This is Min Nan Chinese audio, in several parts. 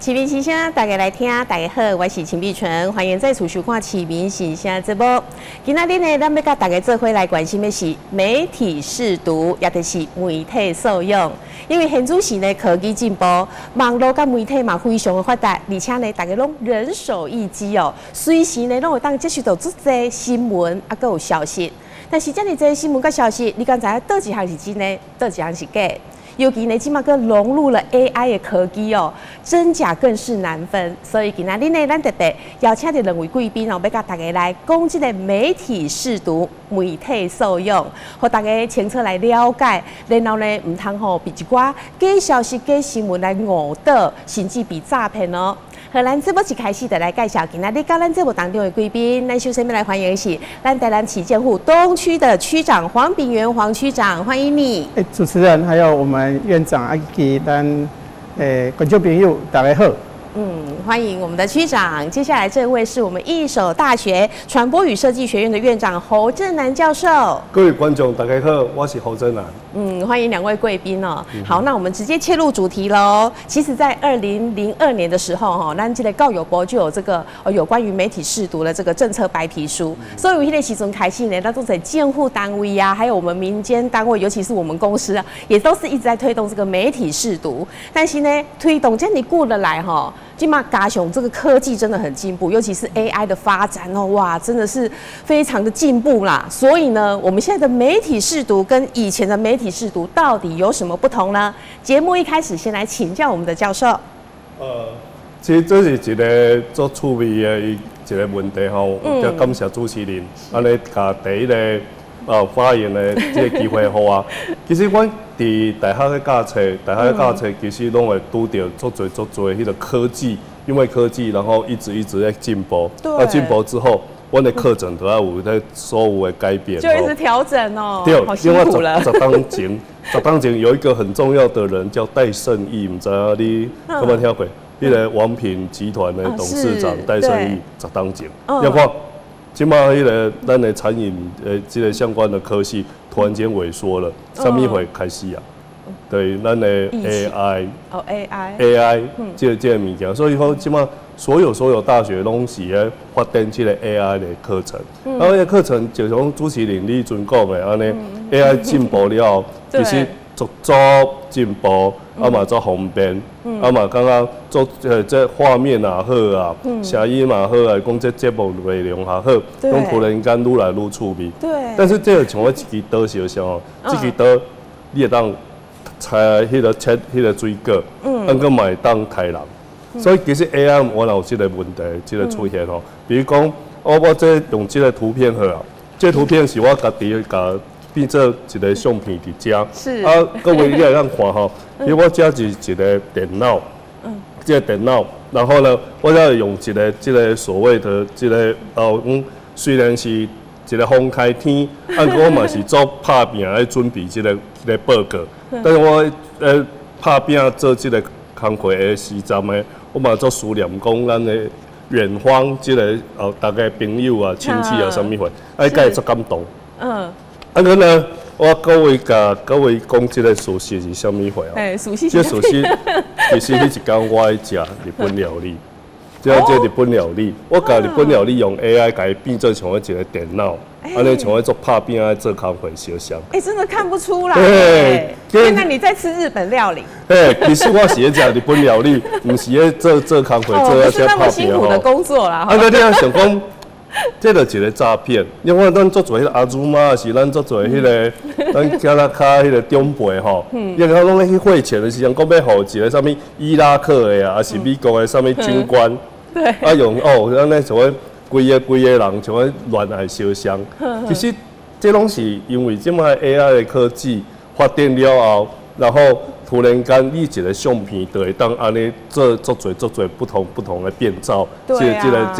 市民心聲，大家來聽，大家好，我是陳美純，歡迎再次收看《市民心聲》節目。今仔日呢，咱欲佮大家做伙來關心的是媒體識讀，也就是媒體素養。因為現如今呢，科技進步，網路佮媒體嘛非常的發達，而且呢，大家攏人手一機哦，隨時呢攏會當接收到足濟新聞啊，閣有消息。但是遮爾濟新聞佮消息，你敢知影佗一項是真的，佗一項是假？尤其呢，這馬閣融入了 AI 的科技哦，真假更是難分。所以今仔日呢，咱特別邀請著兩位貴賓哦，欲佮大家來講這個媒體識讀、媒體素養，予大家清楚來了解，然後呢，毋通予被一寡假消息、假新聞來誤導，甚至被詐騙哦。好，咱節目一開始就來介紹今仔日佇咱節目當中的貴賓。咱首先欲來歡迎的是咱台南市政府東區的區長黃秉元黃區長，歡迎你。欸，主持人還有我們院長啊，以及咱觀眾朋友，大家好。嗯，歡迎我們的區長。接下來這位是我們義守大學傳播與設計學院的院長侯正南教授。各位觀眾大家好，我是侯正南。嗯，歡迎兩位貴賓哦。好，那我們直接切入主題嘍。其實，在2002年的時候，哈，咱這個教育部就有這個有關於媒體識讀的這個政策白皮書。所以，彼个時陣開始呢，咱都在政府單位啊，還有我們民間單位，尤其是我們公司啊，也都是一直在推動這個媒體識讀。但是呢，推動遮爾久了來，哈，這馬加上這個科技真的很進步，尤其是 AI 的發展哦，哇，真的是非常的進步啦。所以呢，我們現在的媒體識讀跟以前的媒體識讀到底有什麼不同呢？節目一開始先來請教我們的教授。其實這是一個足趣味的一個問題吼，就感謝主持人，按呢共第一個發言的這個機會予我。其實阮佇大學咧教冊，大學咧教冊其實攏會拄著足濟足濟彼個科技，因為科技然後一直一直在進步，啊進步之後，阮的課程都要有咧所有的改變，就一直調整哦，對，好辛苦了。十當前有一個很重要的人叫戴勝益，毋知影你有無聽過？彼個王品集團的董事長戴勝益，十當前，你看，這馬彼個咱的餐飲這個相關的科系突然間萎縮了，啥物會開始啊？對，咱的 AI，哦 AI， AI 這個物件，所以講這馬所有大學攏是咧發展這個 AI 的課程。然後彼個課程就像主持人你彼陣講的按呢，AI 進步了後，其實足足進步，啊嘛足方便，啊嘛感覺做這畫面也好啊，聲音嘛好啊，講這節目內容也好，攏突然間愈來愈趣味。但是這個像我一支刀相像哦，這支刀你會當切彼個切彼個水果，啊閣嘛會當刣人。所以其實 AI 原來有這個問題，這個出現吼。比如講，我這用這個圖片好啊，這個圖片是我家己共變做一個相片佇遮。啊，各位你會當看吼，因為我這是一個電腦，這個電腦，然後呢，我才用一個這個所謂的這個哦，雖然是一個風開天，啊，我嘛是做拍拚來準備這個報告，但是我拍拚做這個工課的時陣呢，我嘛做思念講咱的遠方這個哦，大家朋友啊、親戚啊，啥物貨，啊，會足感動。啊閣呢，我各位共各位講這個事實是啥物貨哦？欸，事實。這事實其實彼一工我愛食日本料理，這日本料理，我共日本料理用 AI 共伊變做像一個電腦，按呢像咧做拍拚咧做工課相像。欸，真的看不出來。對，原來你在吃日本料理。欸，其實我是咧食日本料理，毋是咧做做工課做啊這拍拚辛苦的工作啦。啊，閣你想講，這就是一個詐騙，因為咱足濟彼個阿祖媽，是咱足濟彼個，咱較較彼個長輩吼，伊講攏咧去匯錢的時陣，講欲予一個啥物伊拉克的啊，抑是美國的啥物軍官，啊用哦，按呢像講規个規个人像講戀愛相像，其實這攏是因為這擺 AI 的科技發展了後，然後突然間你一個相片就會當按呢做足濟足濟不同不同的變造，這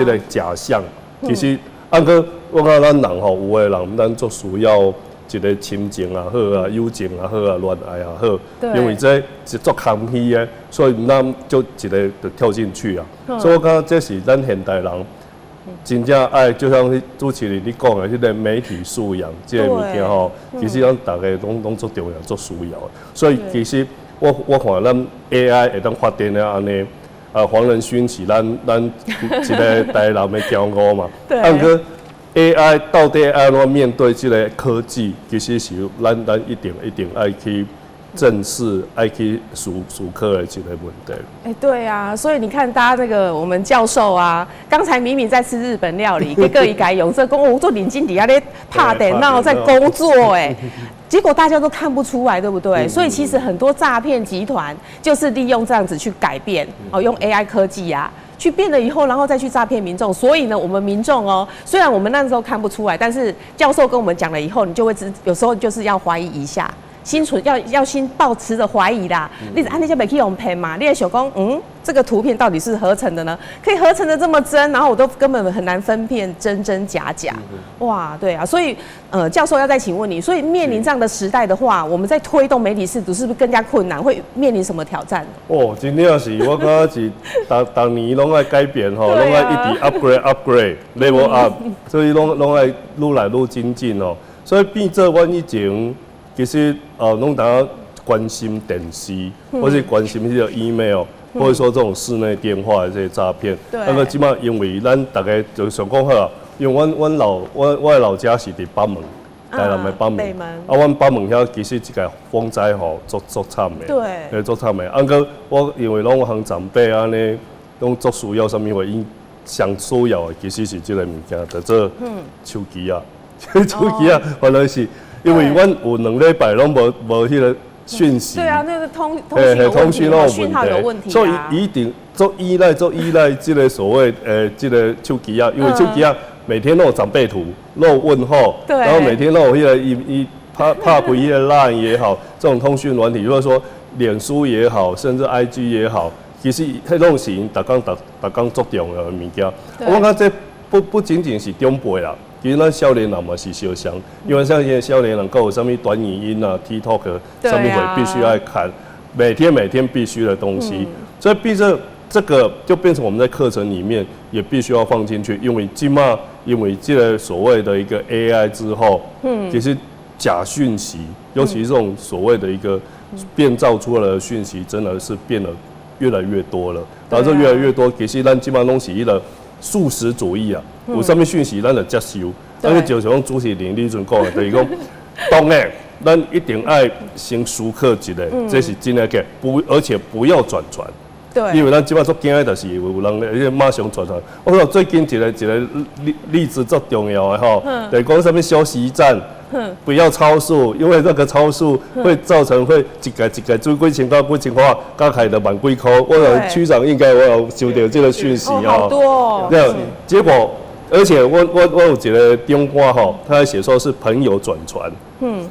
個假象。其實，啊，閣我感覺咱人吼，有的人咱足需要一個親情也好啊，友情也好啊，戀愛也好，因為這是足空虛的，所以咱就一個就跳進去啊。所以我感覺這是咱現代人真正愛，就像主持人你講的，彼個媒體素養這個物件吼，其實咱逐家攏足重要、足需要的。所以其實我看咱 AI 會當發展了按呢，啊，黃仁勳是咱一个台南的驕傲嘛。對。毋過 AI 到底按怎面對這个科技，其實是咱一定一定愛去正視、愛去思考的一个問題。哎，對啊，所以你看，大家那個我們教授啊，剛才明明在吃日本料理，結果伊改用這講，我做認真底下咧拍電腦在工作，哎，結果大家都看不出來，對不對？所以其實很多詐騙集團就是利用這樣子去改變，哦，用 AI 科技啊，去變了以後，然後再去詐騙民眾。所以呢，我們民眾哦，雖然我們那時候看不出來，但是教授跟我們講了以後，你就會知，有時候就是要懷疑一下。心存要先抱持著懷疑啦，你按呢才袂去予騙嘛？你會想講，嗯，這個圖片到底是合成的呢？可以合成的這麼真，然後我都根本很難分辨真真假假。哇，對啊，所以教授要再請問你，所以面臨這樣的時代的話，我們在推動媒體識讀是不是更加困難？會面臨什麼挑戰？哦，真正是，我感覺是逐逐年攏愛改變吼，攏愛一直 upgrade upgrade level up，所以攏愛愈來愈精進哦。所以變做阮以前，其實哦，攏大家關心電視，或是關心彼個 email，或者說這種室內電話的這些詐騙。那麼這擺因為咱逐家就想講好，因為阮阮老我我的老家是佇北門，台南的北門。啊，阮北門遐其實這個風災吼，足足慘的。足慘的。啊，毋過我因為攏有長輩按呢，攏足需要啥物貨，𪜶上需要的其實是這个物件，叫做手機啊，手機啊，原來是。因為阮有2禮拜攏無彼个訊息。對啊，那個通訊有問題，訊號有問題，所以一定足依賴這个所謂這个手機啊，因為手機啊每天都有長輩圖，都有問候，然後每天都有彼个伊伊拍拍開彼个 LINE 也好，這種通訊軟體，如果說臉書也好，甚至 IG 也好，其實彼攏是𪜶逐工逐逐工足重要的物件。我感覺這不僅僅是長輩啦。其實咱少年人嘛是相像，因為像現在少年人閣有啥物短影音啊、TikTok，啥物會必須愛看，每天每天必須的東西，所以變成這個就變成我們在課程裡面也必須要放進去，因為這擺因為這個所謂的一個 AI 之後，其實假訊息，尤其是這種所謂的一個變造出來的訊息，真的是變得越來越多了。然後就越來越多，其實咱這擺攏是彼个速食主義啊，有啥物訊息咱就接受。但是就像主持人你陣講的，就是講，當然咱一定愛先思考一下，這是真的假，不而且不要轉傳。因為咱這擺足驚的，就是有人咧馬上轉傳。我講最近一個例子足重要的吼，就是講啥物休息站，不要超速，因為那個超速會造成會一個一個水幾千塊幾千塊，加起來就萬幾箍。我想區長應該我有收到這個訊息哦。好多哦。對，結果而且我有一個長官吼，他還寫說是朋友轉傳，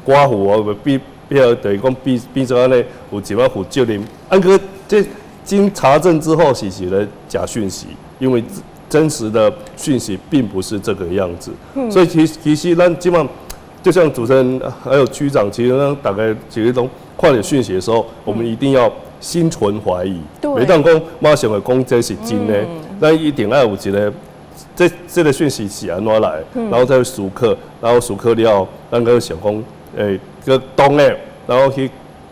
寡婦哦，變變等於講變變做按呢，有一擺負責任。啊，閣這經查證之後是一個假訊息，因為真實的訊息並不是這個樣子。所以其實咱這擺就像主持人還有區長，其實呢，大概其實都看到訊息的時候，我們一定要心存懷疑。袂當講馬上會講這是真的，咱一定愛有一個這個訊息是按怎來，然後再思考，然後思考了，咱閣想講，欸，閣當的，然後去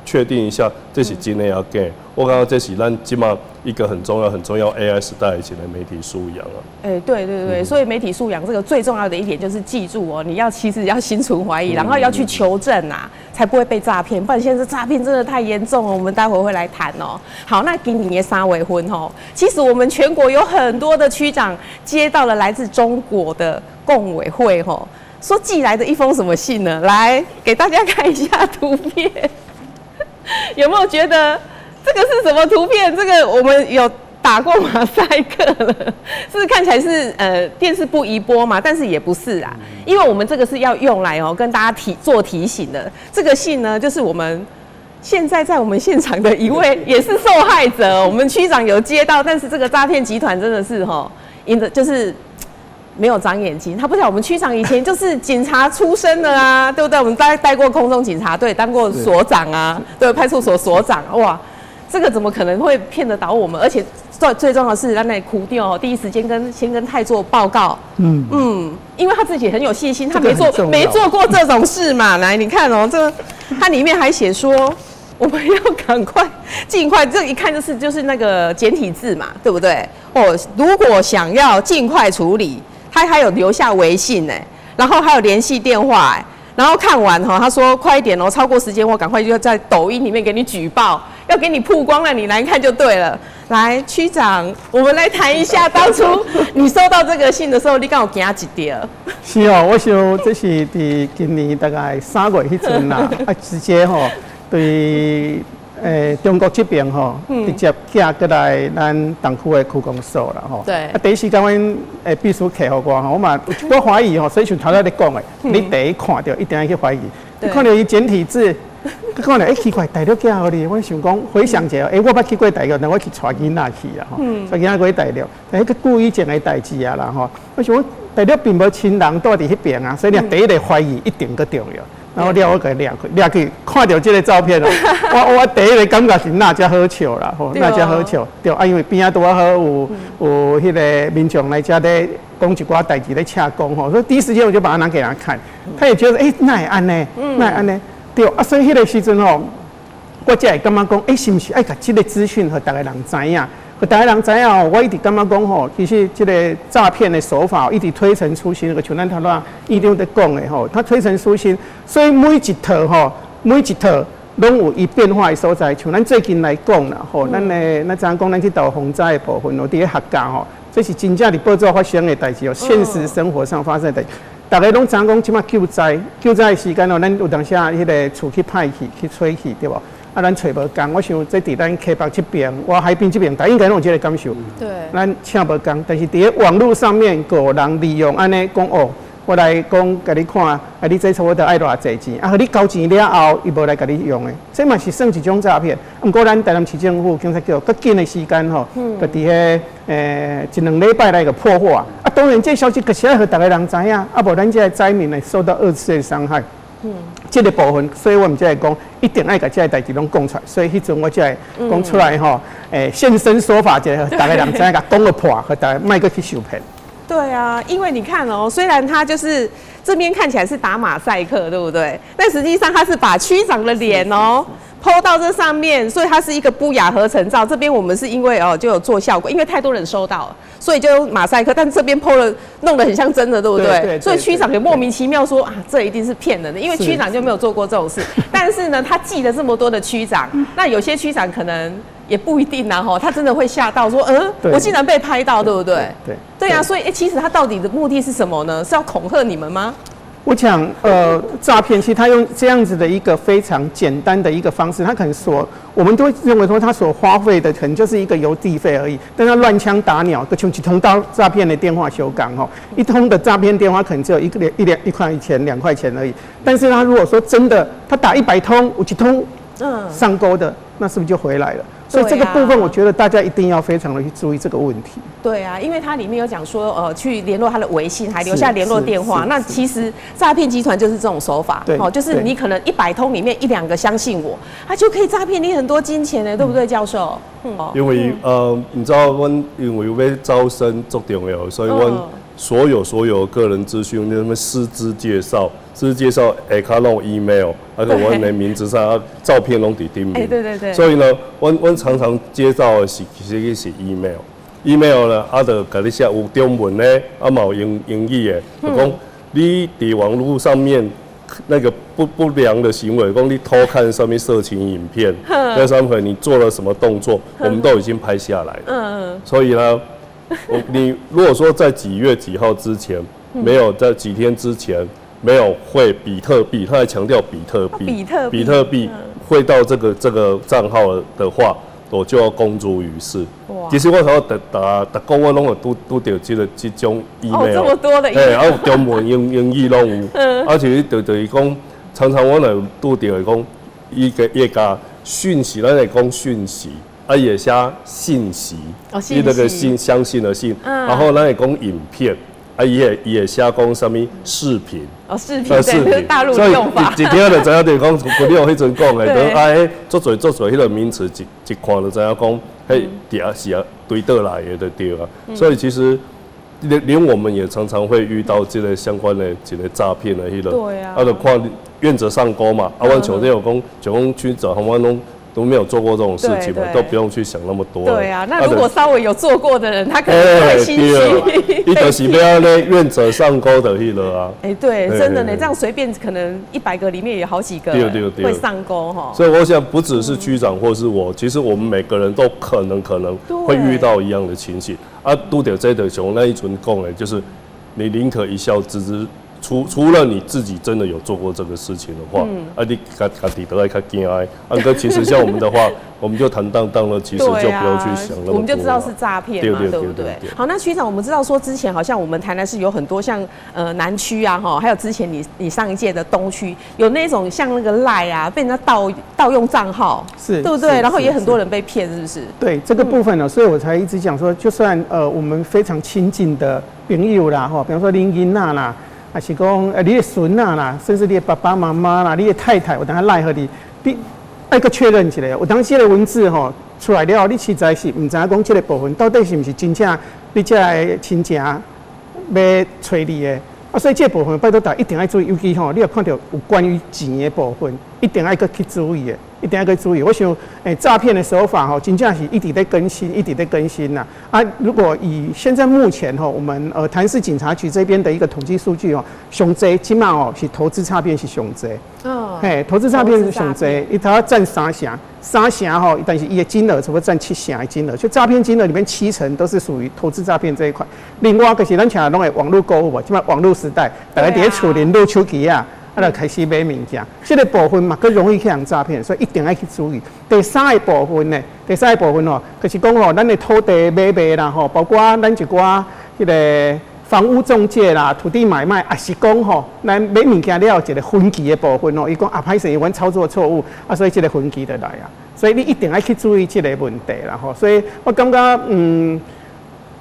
確定一下這是真的抑假。我感覺這是咱這擺一個很重要、很重要 AI 時代的一個媒體素養啊。哎，對對對，所以媒體素養這個最重要的一點就是記住哦，你要其實要心存懷疑，然後要去求證啊，才不會被詐騙。不然現在詐騙真的太嚴重了，我們待會會來談哦。好，那今年的3月份哦，其實我們全國有很多的區長接到了來自中國的共委會吼，說寄來的一封什麼信呢？來給大家看一下圖片，有沒有覺得？這個是什麼圖片？這個我們有打過馬賽克了，是看起來是電視不宜播嘛？但是也不是啊，因為我們這個是要用來哦跟大家做提醒的。這個信呢，就是我們現在在我們現場的一位也是受害者，我們區長有接到，但是這個詐騙集團真的是吼，因的就是沒有長眼睛，他不曉得我們區長以前就是警察出身的啊，對不對？我們帶過空中警察隊，當過所長啊，對，派出所所長，哇。這個怎麼可能會騙得倒我們？而且最最重要的是，咱的區長哦，第一時間先跟太座報告。嗯，因為他自己很有信心，他沒做過這種事嘛。來，你看哦，這個他裡面還寫說，我們要趕快盡快，這一看就是那個簡體字嘛，對不對？哦，如果想要盡快處理，他還有留下微信呢，然後還有聯繫電話哎，然後看完哈，他說快一點哦，超過時間我趕快就要在抖音裡面給你舉報，要給你曝光了，你來看就對了。來，區長，我們來談一下當初你收到這個信的時候，你敢有驚一跳？是哦，我想這是佇今年大概3月彼陣啦，啊，直接吼對中國這邊吼，直接寄過來咱東區的區公所啦吼。啊，第一時間阮秘書寄予我吼，我嘛有一寡懷疑吼，所以像頭仔咧講的，你第一看著一定愛去懷疑，你看著伊簡體字。看著欸奇怪，大陸寄予你，我想講回想一下，欸，我捌去過大陸，但我去帶囡仔去啊吼，帶囡仔過大陸，但彼個故意前的代誌啊啦吼，我想講大陸並無親人蹛佇彼邊啊，所以你第一个懷疑一定閣重要。然後了我共伊掠開，掠去看著這个照片哦，我第一个感覺是哪遮好笑啦，吼，哪遮好笑，對啊，因為邊仔拄仔好有彼个民眾來遮咧講一寡代誌咧請講吼，所以第一時間我就把它拿給他看，他也覺得欸，哪會按呢？哪會按呢？對啊，所以彼个時陣吼，我才會感覺講，欸，是毋是愛共這个資訊予逐个人知影？予逐个人知影吼，我一直感覺講吼，其實這个詐騙的手法一直推陳出新，像咱頭拄仔院長佇講的吼，他推陳出新，所以每一套吼，每一套攏有伊變化的所在。像咱最近來講啦，吼，咱的咱知影講，咱去投防災的部分哦，佇咧客家吼，這是真正佇報紙發生的代誌哦，現實生活上發生的代誌。逐个攏知影講，這馬救災，救災的時間哦，咱有當時啊，彼个厝去歹去去吹去，對無？啊，咱揣無仝，我想這佇咱溪北這邊，我海濱這邊，大家應該攏有這个感受。咱請無仝，但是佇咧網路上面，閣有人利用按呢講哦，我來講共你看，啊，你這差不多愛偌濟錢，啊，予你交錢了後，伊無來共你用的，這嘛是算一種詐騙。毋過咱台南市政府警察局，閣緊的時間吼，閣佇彼一兩禮拜內就破獲啊。啊，當然這消息確實愛予逐个人知影，啊，無咱這个災民會受到二次的傷害。這个部分，所以我們才會講，一定愛共這个代誌攏講出來。所以彼陣我才會講出來吼，現身說法一下，逐个人知影，共講個破，予大家莫閣去受騙。對啊，因為你看哦，雖然他就是這邊看起來是打馬賽克，對不對？但實際上他是把區長的臉哦 PO 到這上面，所以它是一個不雅合成照。這邊我們是因為哦就有做效果，因為太多人收到了，所以就用馬賽克。但這邊 PO 了，弄得很像真的，對不對？對。所以區長也莫名其妙說啊，這一定是騙人的，因為區長就沒有做過這種事。但是呢，他記得這麼多的區長，那有些區長可能也不一定啊，吼，他真的會嚇到說，嗯，我竟然被拍到，對不對？對。對啊，所以其實他到底的目的是什麼呢？是要恐嚇你們嗎？我想，詐騙其實他用這樣子的一個非常簡單的一個方式，他可能所我們都認為說他所花費的可能就是一個郵遞費而已，但他亂槍打鳥，閣像一通到詐騙的電話相仝吼，一通的詐騙電話可能只有一個一兩一塊錢兩塊錢而已，但是他如果說真的，他打100通，有一通上鈎的，那是不是就回來了？所以這個部分，我覺得大家一定要非常的去注意這個問題。對啊，因為它裡面有講說，去聯絡他的微信，還留下聯絡電話。那其實詐騙集團就是這種手法，哦，就是你可能100通裡面一兩個相信我，他就可以詐騙你很多金錢呢，對不對，教授？因為你知道，阮因為欲招生足重要，所以阮所有個人資訊，那什麼師資介紹、師資介紹下跤攏 email，啊閣阮的名字啥照片攏佇頂面。所以呢，阮常常接到的是其實是 email，email 呢，啊，就共你寫有中文的，啊，嘛有英語的，就講你佇網路上面那個不良的行為，講你偷看上面色情影片，那上面你做了什麼動作，我們都已經拍下來了。所以呢，你如果說在幾月幾號之前，沒有在幾天之前沒有匯比特幣，他還強調比特幣，比特幣，比特幣匯到這個賬號的話，我就要公諸於世。其實我頭逐逐逐個月攏會拄著這種 email，哦，這麼多的 email，啊有中文、英語攏有，而且就是講，常常我來拄著會講，伊共訊息，咱會講訊息，啊，伊會寫信息，伊那個信相信的信，然後咱會講影片，啊，伊會寫講啥物視頻，哦，視頻，對，大陸用法。所以一聽就知影，就是講，你有彼陣講的，就啊，彼足濟足濟彼個名詞，一看就知影講，彼佇遐是啊，對佗來的就對啊。所以其實連我們也常常會遇到這個相關的這個詐騙的彼個，啊，就看願者上鈎嘛。啊，阮像這種講，像講區長，阮攏都沒有做過這種事情嘛，都不用去想那麼多。對啊，那如果稍微有做過的人，他可能會心虛。伊就是欲按呢，願者上鈎的彼個啊。哎，對，真的呢，這樣隨便可能100個裡面有好幾個會上鈎哈。所以我想，不只是區長或是我，其實我們每個人都可能會遇到一樣的情形。啊，拄著這個像咱彼陣講的，就是你寧可一笑置之，除了你自己真的有做過這個事情的話，啊，你家己都會較驚的。啊，閣其實像我們的話，我們就坦蕩蕩了，其實就不用去想那麼多。我們就知道是詐騙嘛，對不對？好，那區長，我們知道說之前好像我們台南市有很多像南區啊，哈，還有之前你上一屆的東區，有那種像那個 LINE 啊，被人家盜用賬號，對不對？然後也很多人被騙，是不是？對這個部分呢，所以我才一直講說，就算我們非常親近的朋友啦，哈，比方說恁囡仔啦，還是講你的孫仔啦，甚至你的爸爸媽媽啦，你的太太，有當 LINE 予你，你愛閣確認一下，有當時的文字吼出來了，你實在是毋知影講這個部分到底是毋是真正你這個親情欲揣你的啊，所以這個部分拜託大家一定愛注意，尤其吼，你若看著有關於錢的部分，一定愛閣去注意的，一定愛閣注意。我想，詐騙的手法吼，真正是一直在更新，一直在更新啦。啊，如果以現在目前吼，我們台南市警察局這邊的一個統計數據哦，上濟這馬哦是投資詐騙是上濟。嘿，投資詐騙是上濟，伊頭佔三成，三成吼，但是伊的金額差不多佔七成的金額，就詐騙金額裡面七成都是屬於投資詐騙這一塊。另外就是咱像攏會網路購物，這馬網路時代，大家佇咧厝裡擼手機啊，啊，就開始買物件，這個部分嘛，閣容易去予詐騙，所以一定愛去注意。第三個部分呢，第三個部分哦，就是講吼，咱的土地買賣啦吼，包括咱一寡彼個房屋中介啦、土地買賣，抑是講吼，咱買物件了後一個分期的部分哦，伊講啊，歹勢，阮操作錯誤啊，所以這個分期就來啊，所以你一定愛去注意這個問題啦吼。所以我感覺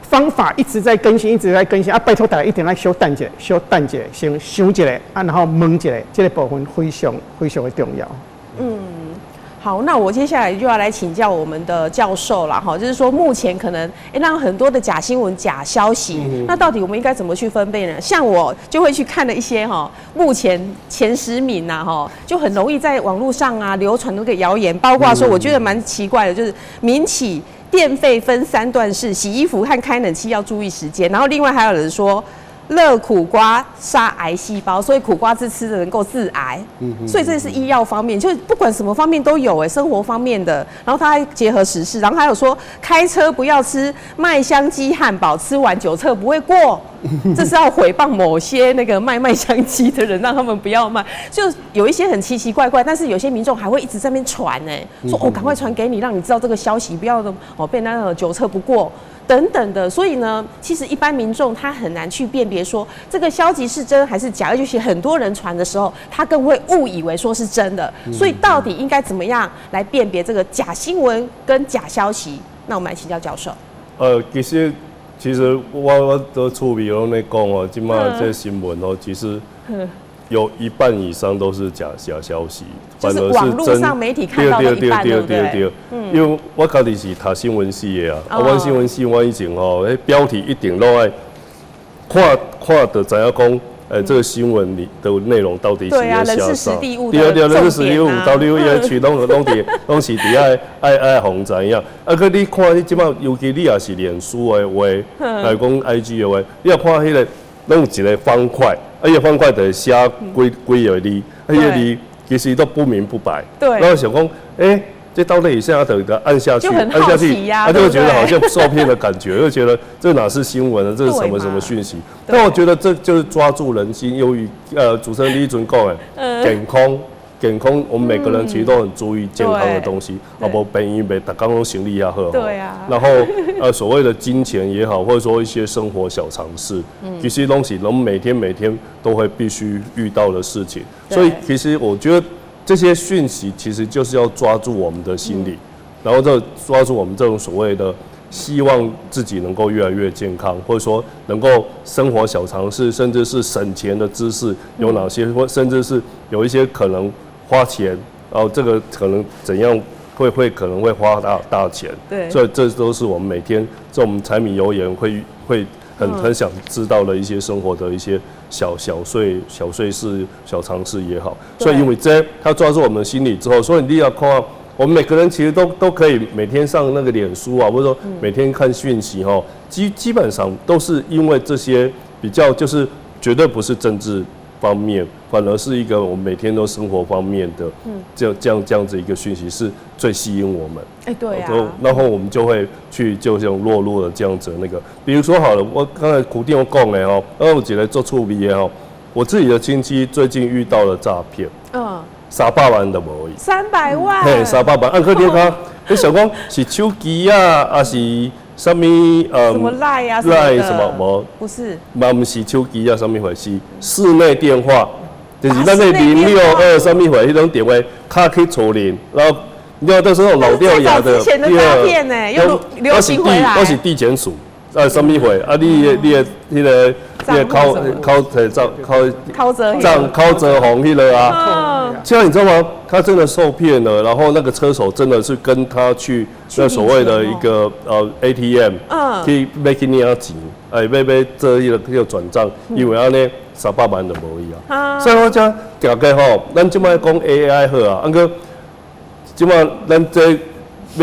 方法一直在更新，一直在更新啊！拜託大家一定愛小等一下，小等一下，先想一下啊，然後問一下，這個部分非常非常的重要。嗯，好，那我接下來就要來請教我們的教授了哈，就是說目前可能讓很多的假新聞、假消息，那到底我們應該怎麼去分辨呢？像我就會去看了一些哈，目前前10名呐哈，就很容易在網路上啊流傳那個謠言，包括說我覺得蠻奇怪的，就是民企電費分三段式，洗衣服和開冷氣要注意時間，然後另外還有人說，熱苦瓜殺癌細胞，所以苦瓜汁吃的能夠治癌。所以這是醫藥方面，就是不管什麼方面都有哎，生活方面的，然後他還結合時事，然後還有說開車不要吃麥香雞漢堡，吃完酒測不會過，這是要毀謗某些那個賣麥香雞的人，讓他們不要賣。就有一些很奇奇怪怪，但是有些民眾還會一直在那邊傳呢，說哦，趕快傳給你，讓你知道這個消息，不要哦被那個酒測不過。等等的，所以呢，其實一般民眾他很難去辨別說這個消息是真還是假，尤其很多人傳的時候，他更會誤以為說是真的。所以到底應該怎麼樣來辨別這個假新聞跟假消息？那我們來請教教授。其實我都厝邊攏咧講哦，這馬這新聞哦，其實有一半以上都是假消息，就是網路上媒體看到的一半，對不對？因為我家己是讀新聞系的啊，啊，阮新聞系我以前吼，彼標題一定攏愛看看就知影講，這個新聞裡的內容到底是咧寫啥？對對，人事時地物，WEH 攏是佇遐愛予人知影。啊，閣你看你這馬，尤其你若是臉書的話，來講 IG 的話，你若看彼個攏有一個方塊。啊，彼個方塊就寫幾個字，啊，彼個字其實都不明不白。然後想講，這到底是啥？就按下去，按下去，他就會覺得好像受騙的感覺，又覺得這哪是新聞啊？這是什麼什麼訊息？但我覺得這就是抓住人心。由於主持人你彼陣講的，健康，健康，我們每個人其實都很注意健康的東西。啊，無病院袂逐工攏生理也好。然後所謂的金錢也好，或者說一些生活小常識，其實東西，我們每天每天都會必須遇到的事情。所以其實我覺得這些訊息其實就是要抓住我們的心理，然後就抓住我們這種所謂的希望自己能夠越來越健康，或者說能夠生活小常識，甚至是省錢的知識有哪些，或甚至是有一些可能花錢，然後這個可能怎樣會可能會花大大錢。所以這都是我們每天這種柴米油鹽會很想知道的一些生活的一些小小碎小碎事、小常识也好。所以因为這他抓住我們的心理之後，所以你要看，我們每個人其實都可以每天上那個臉書啊，或者說每天看訊息哈，基本上都是因為這些比較就是絕對不是政治方面，反而是一個我們每天都生活方面的，這樣子一個訊息是最吸引我們。哎，對啊。然後我們就會去就像落入了這樣子的那個，比如說好了，我剛才古定我講的哦，我有一個做趣味的哦，我自己的親戚最近遇到了詐騙，300萬都無去。300萬。嘿，三百萬，啊，可你講，你想講是手機啊，還是啥物？什麼 LINE 啊？ LINE 什麼？無，不是，嘛毋是手機啊，啥物回事？室內電話，就是咱的062啥物貨彼種電話，敲去厝裡，然後你知道都是那種老掉牙的。之前的詐騙呢，又流行回來。我是地檢署，啊，啥物貨？啊，你的彼個彼個考考找考考澤帳考澤紅彼個啊。現在你知道嗎？他真的受騙了，然後那個車手真的是跟他去那所謂的一個ATM，去欲去領錢，哎，欲做彼個轉賬，因為按呢300萬就無去啊。所以我講，大家吼，咱這擺講 AI 好啊，毋過這擺咱這欲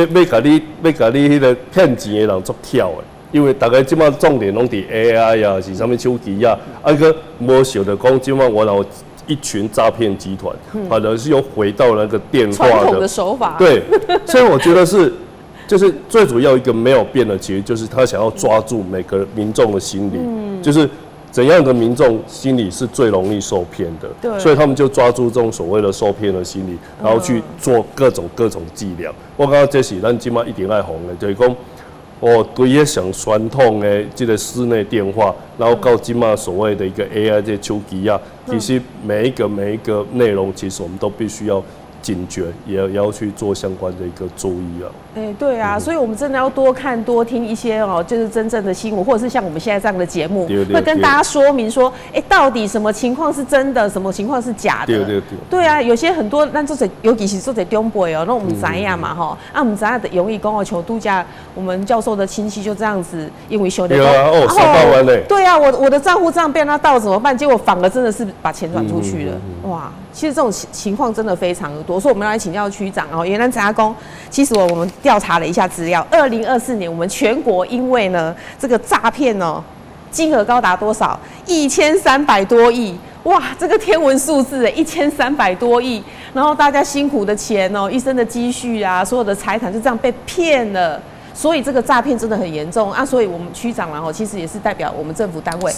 共你彼個騙錢的人足巧的，因為大家這擺重點攏佇 AI 啊，是啥物手機啊，啊閣無想著講這擺原來有一群詐騙集團，反而是又回到那個電話的手法。對，所以我覺得是，就是最主要一個沒有變的，其實就是他想要抓住每個民眾的心理，就是怎樣的民眾心理是最容易受騙的，所以他們就抓住這種所謂的受騙的心理，然後去做各種各種伎倆。我感覺這是咱這馬一定愛防的，就是講，哦，對彼上傳統的這個室內電話，然後到這馬所謂的一個 AI 這手機啊，其實每一個內容，其實我們都必須要警覺，也要去做相關的一個注意啊。哎，對啊，所以我們真的要多看多聽一些哦，就是真正的新聞，或者是像我們現在這樣的節目，會跟大家說明說，哎，到底什麼情況是真的，什麼情況是假的？對對對。對啊，有些很多，咱做者尤其是做者長輩哦，攏毋知影嘛吼，啊毋知影就容易講哦，像拄才我們教授的親戚就這樣子，因為想著對啊，哦，300萬嘞。對啊，我的賬戶這樣被他盜怎麼辦？結果反而真的是把錢轉出去了，哇！其實這種情況真的非常的多，所以我們要來請教區長哦。原來陳阿公，其實我們調查了一下資料，2024年我們全國因為呢這個詐騙哦，金額高達多少？1300多億，哇，這個天文數字哎，一千三百多億。然後大家辛苦的錢哦，一生的積蓄啊，所有的財產就這樣被騙了。所以這個詐騙真的很嚴重啊！所以我們區長然後其實也是代表我們政府單位，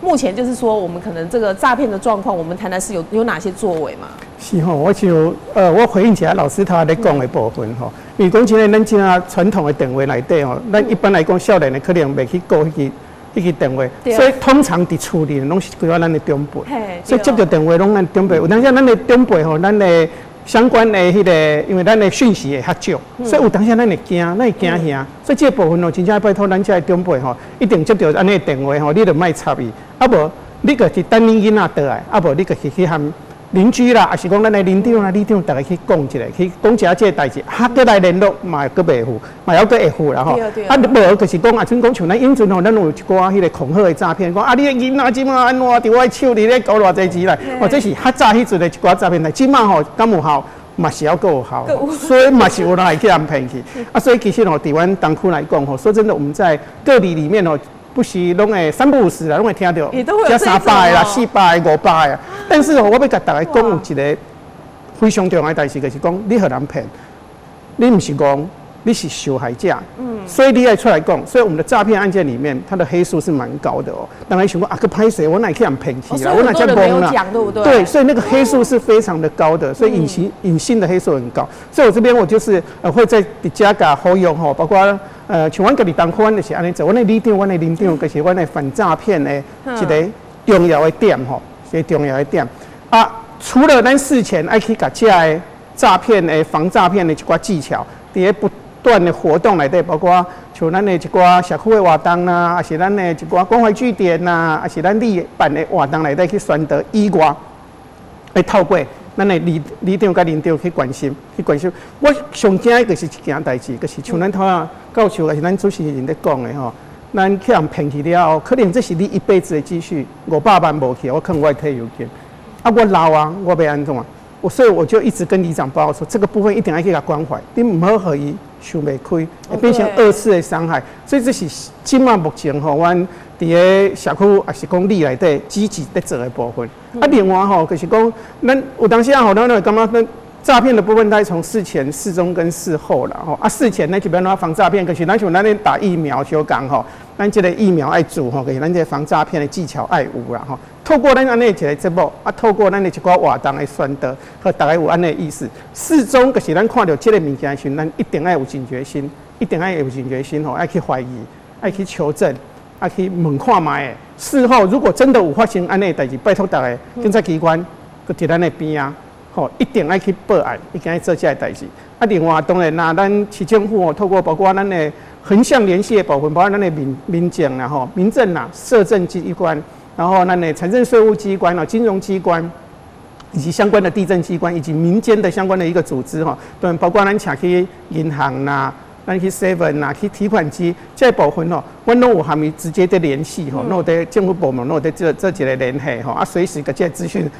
目前就是說我們可能這個詐騙的狀況，我們台南市有哪些作為嘛？是吼，我就我回應一下老師頭咧講的部分吼，因為講真的，咱這傳統的電話內底吼，咱一般來講少年的可能袂去顧彼個電話，所以通常佇厝裡攏是規個咱的長輩，所以接著電話攏咱長輩，有當時咱的長輩吼，咱的相關的彼個，因為咱的訊息會較少，所以有當時咱會驚，咱會驚嚇，所以這個部分哦，真正拜託咱這个長輩吼，一定接著按呢電話吼，你就莫插伊，啊無你就是等恁囡仔倒來，啊無你就是去和鄰居啦，抑是講咱的鄰長啦、里長，逐家去講一下，去講一下這個代誌，啊，閣來聯絡嘛，閣袂赴，嘛猶閣會赴啦吼。啊，無就是講啊，像講像咱以前吼，咱有一寡彼個恐嚇的詐騙，講啊，你的囡仔這馬按怎佇我的手裡咧搞偌濟錢來，哦，這是較早彼陣的一寡詐騙來，這馬吼敢有效？嘛是猶閣有效，所以嘛是有人會去予騙去。啊，所以其實吼，佇阮東區來講吼，說真的，我們在各里裡面吼，不時攏會三不五時啦，攏會聽著，這300個啦、400個、500個。但是吼，我欲共大家講有一個非常重要的代誌，就是講你予人騙，你毋是戇，你是受害者。所以你愛出來講。所以我們的詐騙案件裡面，它的黑數是蠻高的哦。當然想講啊，閣歹勢，我哪會去予人騙去啦？我哪遮戇啦？對不對？對，所以那個黑數是非常的高的，所以隱性的黑數很高。所以我這邊我就是會在這共呼籲吼，包括像阮家己東區，阮就是按呢做，阮的里長、阮的鄰長，就是阮的反詐騙的一個重要的點吼，一個重要的點。啊，除了咱事前愛去共這个詐騙的防詐騙的一寡技巧，佇咧不斷的活動內底，包括像咱的一寡社區的活動啦，抑是咱的一寡關懷據點啦，抑是咱里辦的活動內底去宣導以外，會透過咱的里長佮鄰長去關心，去關心。我上驚的就是一件代誌，就是像咱頭仔教授，抑是咱主持人咧講的吼。咱去予騙去了後，可能這是你一輩子的積蓄，500萬無去，我囥我的退休金。啊，我老啊，我欲按怎？我所以我就一直跟里長報告說，這個部分一定要去共關懷，你毋好予伊想袂開，會變成二次的傷害。所以這是這馬目前吼，阮佇咧社區也是講里內底積極咧做的部分。啊，另外吼，就是講，咱有當時啊吼，咱會感覺咱詐騙的部分，它從事前、事中跟事後啦吼。啊，事前咱就欲按怎防詐騙，就是咱像咱咧打疫苗相仝吼，咱這個疫苗愛注吼，就是咱這個防詐騙的技巧愛有啦吼。透過咱按呢一個節目，啊，透過咱的一寡活動的宣導，予大家有按呢意識。事中就是咱看著這個物件的時陣，咱一定愛有警覺心，一定愛有警覺心吼，愛去懷疑，愛去求證，愛去問看覓的。事後如果真的有發生按呢的代誌，拜託大家警察機關閣佇咱的邊仔。吼，一定愛去報案，一定愛做這个代誌。啊，另外當然啦，咱市政府哦，透過包括咱的橫向聯繫的部分，包括咱的民政啦、吼民政啦、社政機關，然後咱的財政稅務機關啊、金融機關，以及相關的地政機關，以及民間的相關的一個組織吼，對，包括咱請去銀行啦，咱去 Seven 啦，去提款機這部分吼，阮攏有和伊直接的聯繫吼，攏有佇政府部門攏有佇做做一個聯繫吼，啊，隨時共這個資訊。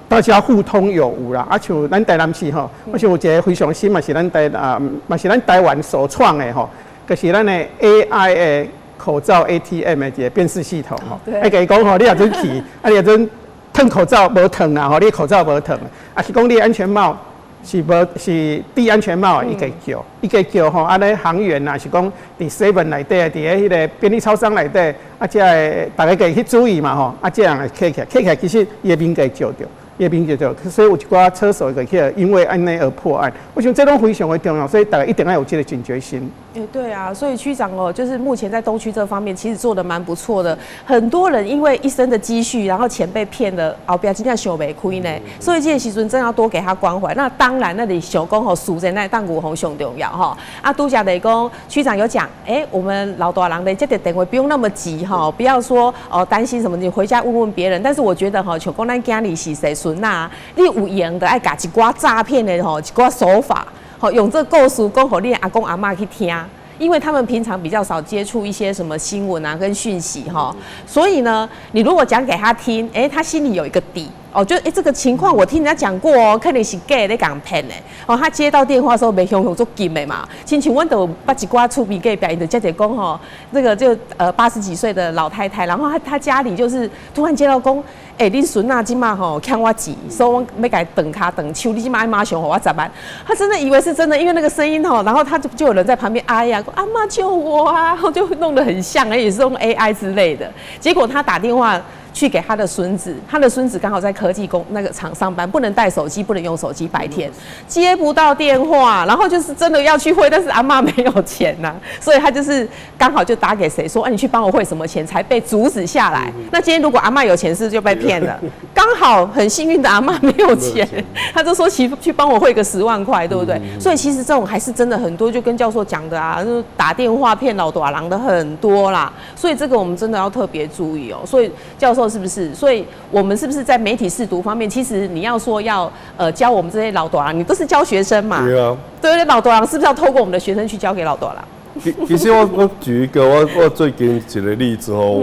大家互通有無啦，啊，像咱台南市吼，我想有一個非常新嘛，是咱台啊，嘛是咱台灣首創的吼，就是咱的 AI 的口罩 ATM 的一個辨識系統吼。愛共伊講吼，你若陣去，啊，你若陣褪口罩無褪啦吼，你口罩無褪，啊是講你安全帽是無是戴安全帽，伊會叫，伊會叫吼，啊咧行員啊，是講佇 seven 內底，佇咧彼個便利超商內底，啊，這个大家家去注意嘛吼，啊，這人會揢起來，揢起來其實伊的面會照著。伊面就對，所以有一寡車手會去因為按呢而破案。我想這攏非常的重要，所以大家一定要有這個警覺心。哎，對啊，所以區長哦，就是目前在東區這方面其實做得蠻不錯的。很多人因為一生的積蓄，然後錢被騙了，後壁真正想袂開呢。所以這個時陣真要多給他關懷。那當然，那裡小講吼，數在那當古紅上重要哈。啊，拄才來講，區長有講，哎，我們老大人的這個電話不用那麼急哈，不要說哦擔心什麼，你回家問問別人。但是我覺得哈，像講咱囝兒是誰孫仔，你有閒著愛共一寡詐騙的吼，一寡手法，吼，用這個故事講予你阿公阿嬤去聽。因為他們平常比較少接觸一些什麼新聞啊跟訊息哈，所以呢，你如果講給他聽，哎，他心裡有一個底哦，就哎這個情況我聽人家講過哦，可能是假咧共騙的哦。他接到電話的時候袂雄雄足緊的嘛，親像阮都捌一寡厝邊隔壁，𪜶就接著講吼，那個就80幾歲的老太太，然後她家裡就是突然接到講，欸，恁孫仔這馬吼欠我錢，所以我欲共伊斷跤斷手，你這馬愛馬上予我十萬。他真的以為是真的，因為那個聲音吼，然後他就有人在旁邊哎呀，阿嬤救我啊，就弄得很像，也是用 AI 之類的。結果他打電話去給他的孫子，他的孫子剛好在科技工那個廠上班，不能帶手機，不能用手機，白天接不到電話，然後就是真的要去匯，但是阿嬤沒有錢吶，所以他就是剛好就打給誰說，哎，你去幫我匯什麼錢，才被阻止下來。那今天如果阿嬤有錢，是不是就被騙了？剛好很幸運的阿嬤沒有錢，他就說去幫我匯個10萬塊，對不對？所以其實這種還是真的很多，就跟教授講的啊，就打電話騙老大人的很多啦。所以這個我們真的要特別注意哦。所以教授是不是？所以我們是不是在媒體識讀方面，其實你要說要教我們這些老大人，你都是教學生嘛？對啊。對對，老大人是不是要透過我們的學生去教給老大人？其實我舉一個我最近一個例子哦，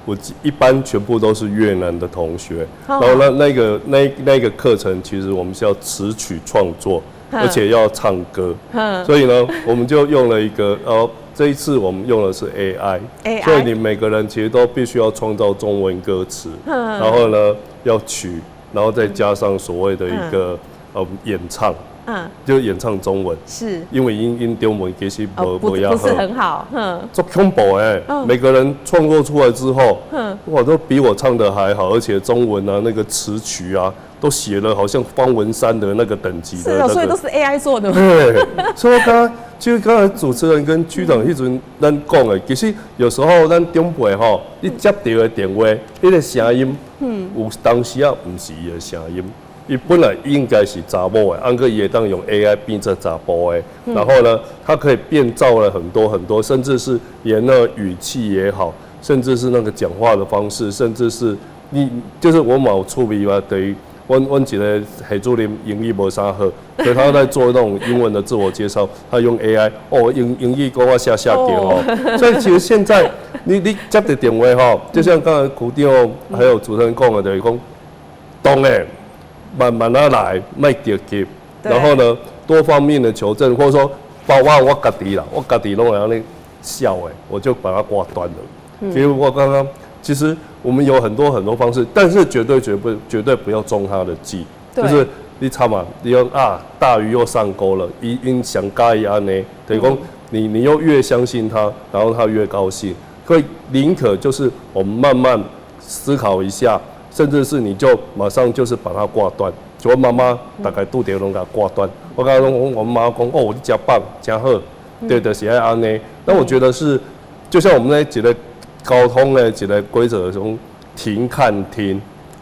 我一般全部都是越南的同學，然後那個課程其實我們是要詞曲創作，而且要唱歌，所以呢，我們就用了一個這一次我們用的是 AI，所以你每個人其實都必須要創造中文歌詞，然後呢要曲，然後再加上所謂的一個演唱。就演唱中文，因為𪜶中文其實無不是很好，足恐怖欸，每個人創作出來之後，哇，都比我唱的還好，而且中文啊那個詞曲啊都寫了好像方文山的那個等級的，是哦，所以都是 AI 做的。對，所以剛就剛才主持人跟區長彼陣咱講的，其實有時候咱長輩吼，你接到的電話，彼個聲音，有當時啊毋是伊的聲音。伊本來應該是查某的，按閣伊會當用 AI 變成查埔的，然後呢，它可以變造了很多很多，甚至是連那個語氣也好，甚至是那個講話的方式，甚至是你就是我嘛有趣味嘛，等於我阮一个系主任英语無啥好，所以他在做那種英文的自我介紹，他用 AI，哦，英語講我嚇嚇叫哦。所以其實現在你接到電話吼，就像剛才區長還有主持人講的，就是講，當然慢慢仔來，莫著急，然後呢，多方面的求證，或者說包括我家己啦，我家己攏會按呢痟的，我就把它掛斷了。其實我剛剛，其實我們有很多很多方式，但是絕對絕不絕對不要中他的計，就是你猜嘛，你用啊大魚又上鈎了，𪜶上佮意按呢，等於講你又越相信他，然後他越高興，所以寧可就是我們慢慢思考一下，甚至是你就馬上就是把它掛斷。就我媽媽大概拄著攏共掛斷，我剛剛我媽講哦，你真棒，真好，對的，是愛按呢。那我覺得是，就像我們那一個交通的一個規則中，停看聽。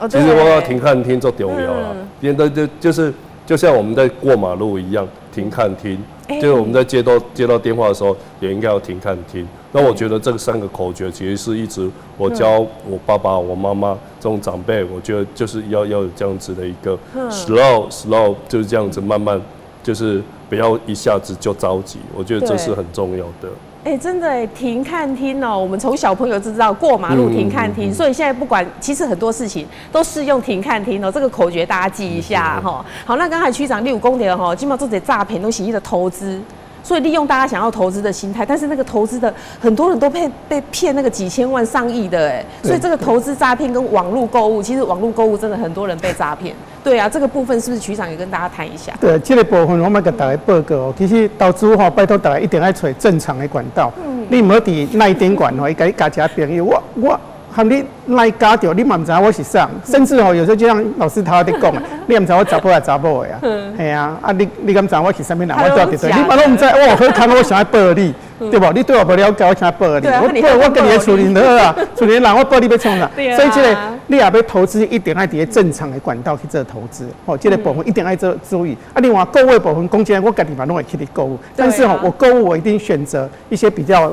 其實我講停看聽最重要啦，因為就是就像我們在過馬路一樣，停看聽。就是我們在接到電話的時候，也應該要停看聽。那我覺得這三個口訣其實是一直我教我爸爸、我媽媽這種長輩，我覺得就是要有這樣子的一個 slow slow，就是這樣子慢慢，就是不要一下子就着急。我覺得這是很重要的。哎，真的哎，停看聽哦，我們從小朋友就知道過馬路停看聽，所以現在不管其實很多事情都適用停看聽哦，這個口訣大家記一下哈。好，那剛才區長你有講著吼，這馬足濟詐騙攏是彼个投資，所以利用大家想要投資的心態，但是那個投資的很多人都被騙那個幾千萬上億的哎，所以這個投資詐騙跟網路購物，其實網路購物真的很多人被詐騙。對啊，這個部分是不是區長也跟大家談一下？對，這個部分我欲共大家報告哦。其實投資吼，拜託大家一定愛揣正常的管道。你毋好佇 LINE 頂懸吼，伊共你加一个朋友，我和你 LINE 加著，你嘛毋知影我是啥。甚至吼，有時候就像老師頭仔佇講的，你也毋知我查埔抑查某的啊。嘿啊，啊你敢知我是啥物人？我住佇佗，你嘛攏毋知。我好康，我啥愛報你，對無？你對我無了解，我啥愛報你？我報我家己的厝裡好啊，厝裡人我報你欲創啥？所以這個你若欲投資，一定愛佇咧正常的管道去做投資。吼，這個部分一定愛做注意。啊，另外購物部分，講真，我家己嘛攏會去佇購物，但是吼，我購物我一定選擇一些比較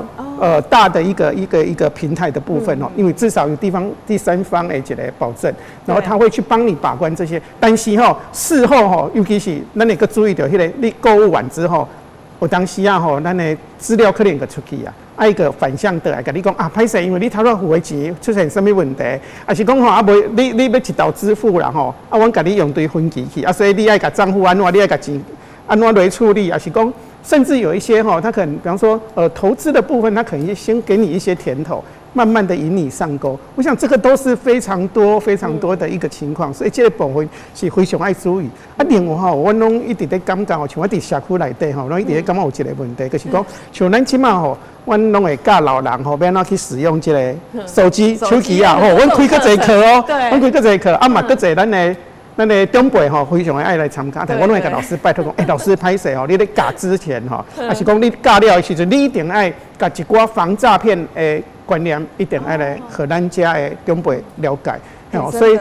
大的一個平台的部分哦，因為至少有地方第三方的一個保證，然後他會去幫你把關這些。但是吼，事後吼，尤其是咱會閣注意著彼個，你購物完之後，有當時啊吼，咱的資料可能會出去啊，啊伊閣反向倒來共你講啊，歹勢，因為你頭拄付的錢出現啥物問題，抑是講吼啊袂，你欲一道支付啦吼，啊，阮共你用對分期去，啊，所以你愛共帳戶按怎，你愛共錢按怎來處理，抑是講，甚至有一些吼，他可能比方說，投資的部分，他可能先給你一些甜頭，慢慢的引你上鈎。我想這個都是非常多、非常多的一個情況，所以這個部分是非常愛注意。啊，另外吼，我攏一直咧感覺，像我佇社區內底吼，攏一直咧感覺有一個問題，就是講，像咱這馬吼，阮攏會教老人吼，欲按怎去使用這個手機、手機啊，吼，阮開閣濟課哦，阮開閣濟課，啊嘛閣濟咱的長輩吼，非常的愛來參加，但我攏會共老師拜託講，欸，老師歹勢吼，你咧教之前吼，抑是講你教了的時陣，你一定愛共一寡防詐騙的觀念，一定愛來予咱遮的長輩了解。所以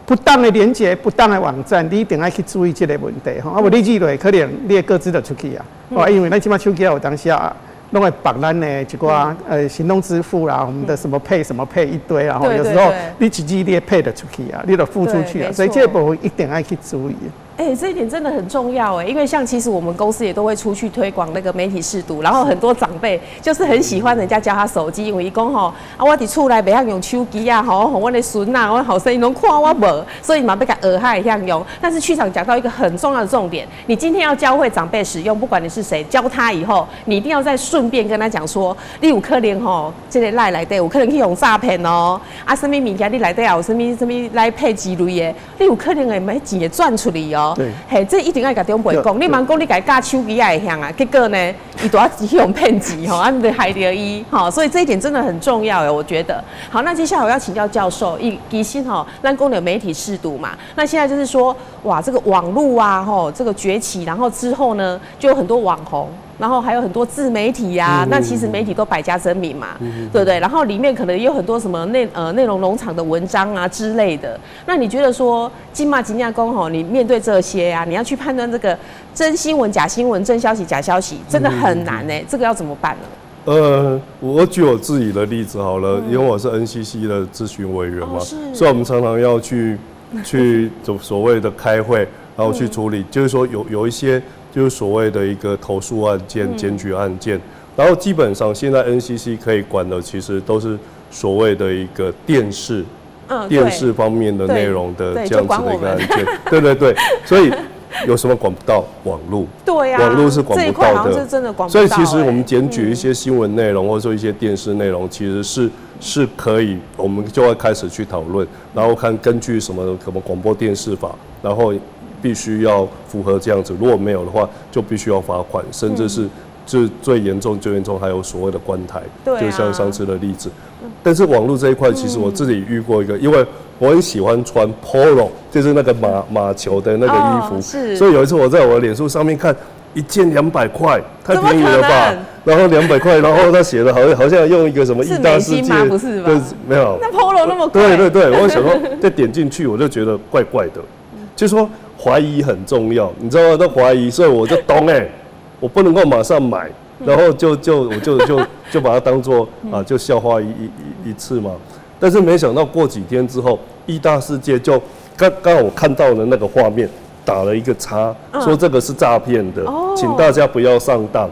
不當的連結、不當的網站，你一定愛去注意這個問題吼。啊，無你入落，可能你的個資就出去啊。哦，因為咱這馬手機有當時啊，攏會綁咱的一寡行動支付啦，我們的什麼 pay 什麼 pay 一堆啊，有時候你一支你的 pay 就出去啊，你就付出去啊，所以這個部分一定愛去注意。哎，這一點真的很重要哎，因為像其實我們公司也都會出去推廣那個媒體識讀，然後很多長輩就是很喜歡人家教他手機，因為伊講吼啊，我佇厝內袂曉用手機啊，吼，予阮的孫啊，阮後生𪜶攏看我無，所以嘛欲共學較會曉用。但是區長講到一個很重要的重點，你今天要教會長輩使用，不管你是誰，教他以後，你一定要再順便跟他講說，你有可能吼，這個 LINE 內底有可能去予詐騙哦，啊，啥物物件你內底也有啥物啥物 LINE Pay 之類的，你有可能會欲錢會轉出去哦。嘿，這一定愛共長輩講，你莫講你共伊教手機也會曉啊，結果呢，伊都要去予騙錢吼，啊，就害著伊吼，所以這一點真的很重要哎，我覺得。好，那接下來我要請教教授，其實吼，咱講著媒體識讀嘛，那現在就是說，哇，這個網路啊，吼，這個崛起，然後之後呢，就有很多網紅。然後還有很多自媒體呀，那其實媒體都百家爭鳴嘛，對不對？然後裡面可能也有很多什麼內容農場的文章啊之類的。那你覺得說，這馬真正講吼，你面對這些啊，你要去判斷這個真新聞、假新聞、真消息、假消息，真的很難呢。這個要怎麼辦呢？我舉我自己的例子好了，因為我是 NCC 的諮詢委員嘛，所以我們常常要去去所所谓的开会，然后去处理，就是说有一些就是所谓的一个投诉案件、检举案件，然后基本上现在 NCC 可以管的，其实都是所谓的一个电视，电视方面的内容的这样子的一个案件，对对对，所以有什么管不到？网路，网路是管不到的，真的管不到。所以其实我们检举一些新闻内容，或者说一些电视内容，其实是可以，我们就会开始去讨论，然后看根据什么什么广播电视法，然后必须要符合这样子，如果没有的话，就必须要罚款，甚至是就最严重最严重还有所谓的关台，就像上次的例子。但是网络这一块，其实我自己遇过一个，因为我很喜欢穿 Polo，就是那个马球的那个衣服，所以有一次我在我的脸书上面看，一件两百块，太便宜了吧？然后两百块，然后他写的好像用一个什么义大世界，不是吧？没有。那 Polo 那么贵？对对对，我想说再点进去，我就觉得怪怪的，就说怀疑很重要，你知道吗？那怀疑，所以我就懂哎，我不能够马上买。然后就就我就就就把它当做啊，就笑话一次嘛。但是没想到过几天之后，义大世界就刚刚好我看到的那个画面，打了一个叉，说这个是诈骗的，请大家不要上当。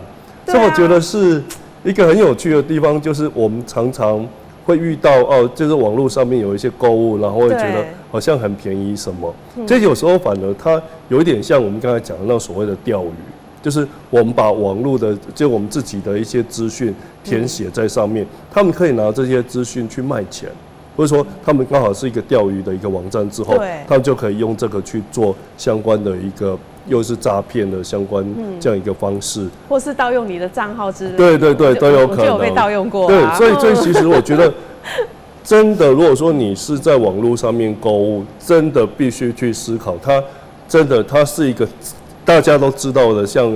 所以我觉得是一个很有趣的地方，就是我们常常会遇到哦，就是网络上面有一些购物，然后会觉得好像很便宜什么。这有时候反而它有一点像我们刚才讲的那所谓的钓鱼。就是我们把网络的，就我们自己的一些资讯填写在上面，他们可以拿这些资讯去卖钱，或者说他们刚好是一个钓鱼的一个网站之后，他们就可以用这个去做相关的一个又是诈骗的相关这样一个方式，或是盗用你的账号之类，对对对，都有可能。就有被盗用过。对，所以其实我觉得，真的，如果说你是在网络上面购物，真的必须去思考，它真的它是一个大家都知道的，像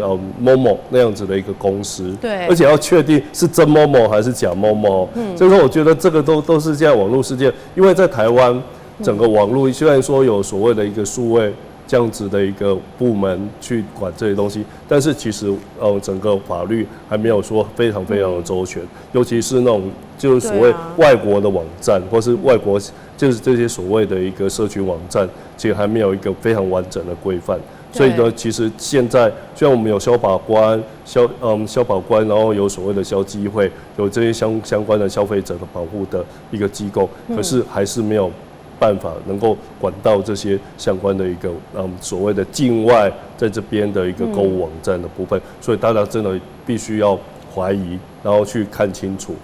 momo 那样子的一个公司，而且要确定是真 momo 还是假 momo，所以说我觉得这个都是现在网络世界，因为在台湾整个网络虽然说有所谓的一个数位这样子的一个部门去管这些东西，但是其实整个法律还没有说非常非常的周全，尤其是那种就是所谓外国的网站或是外国就是这些所谓的一个社群网站，其实还没有一个非常完整的规范。所以呢，其实现在虽然我们有消保官、消保官，然后有所谓的消基会，有这些相关的消费者的保护的一个机构，可是还是没有办法能够管到这些相关的一个所谓的境外在这边的一个购物网站的部分，所以大家真的必须要怀疑，然后去看清楚，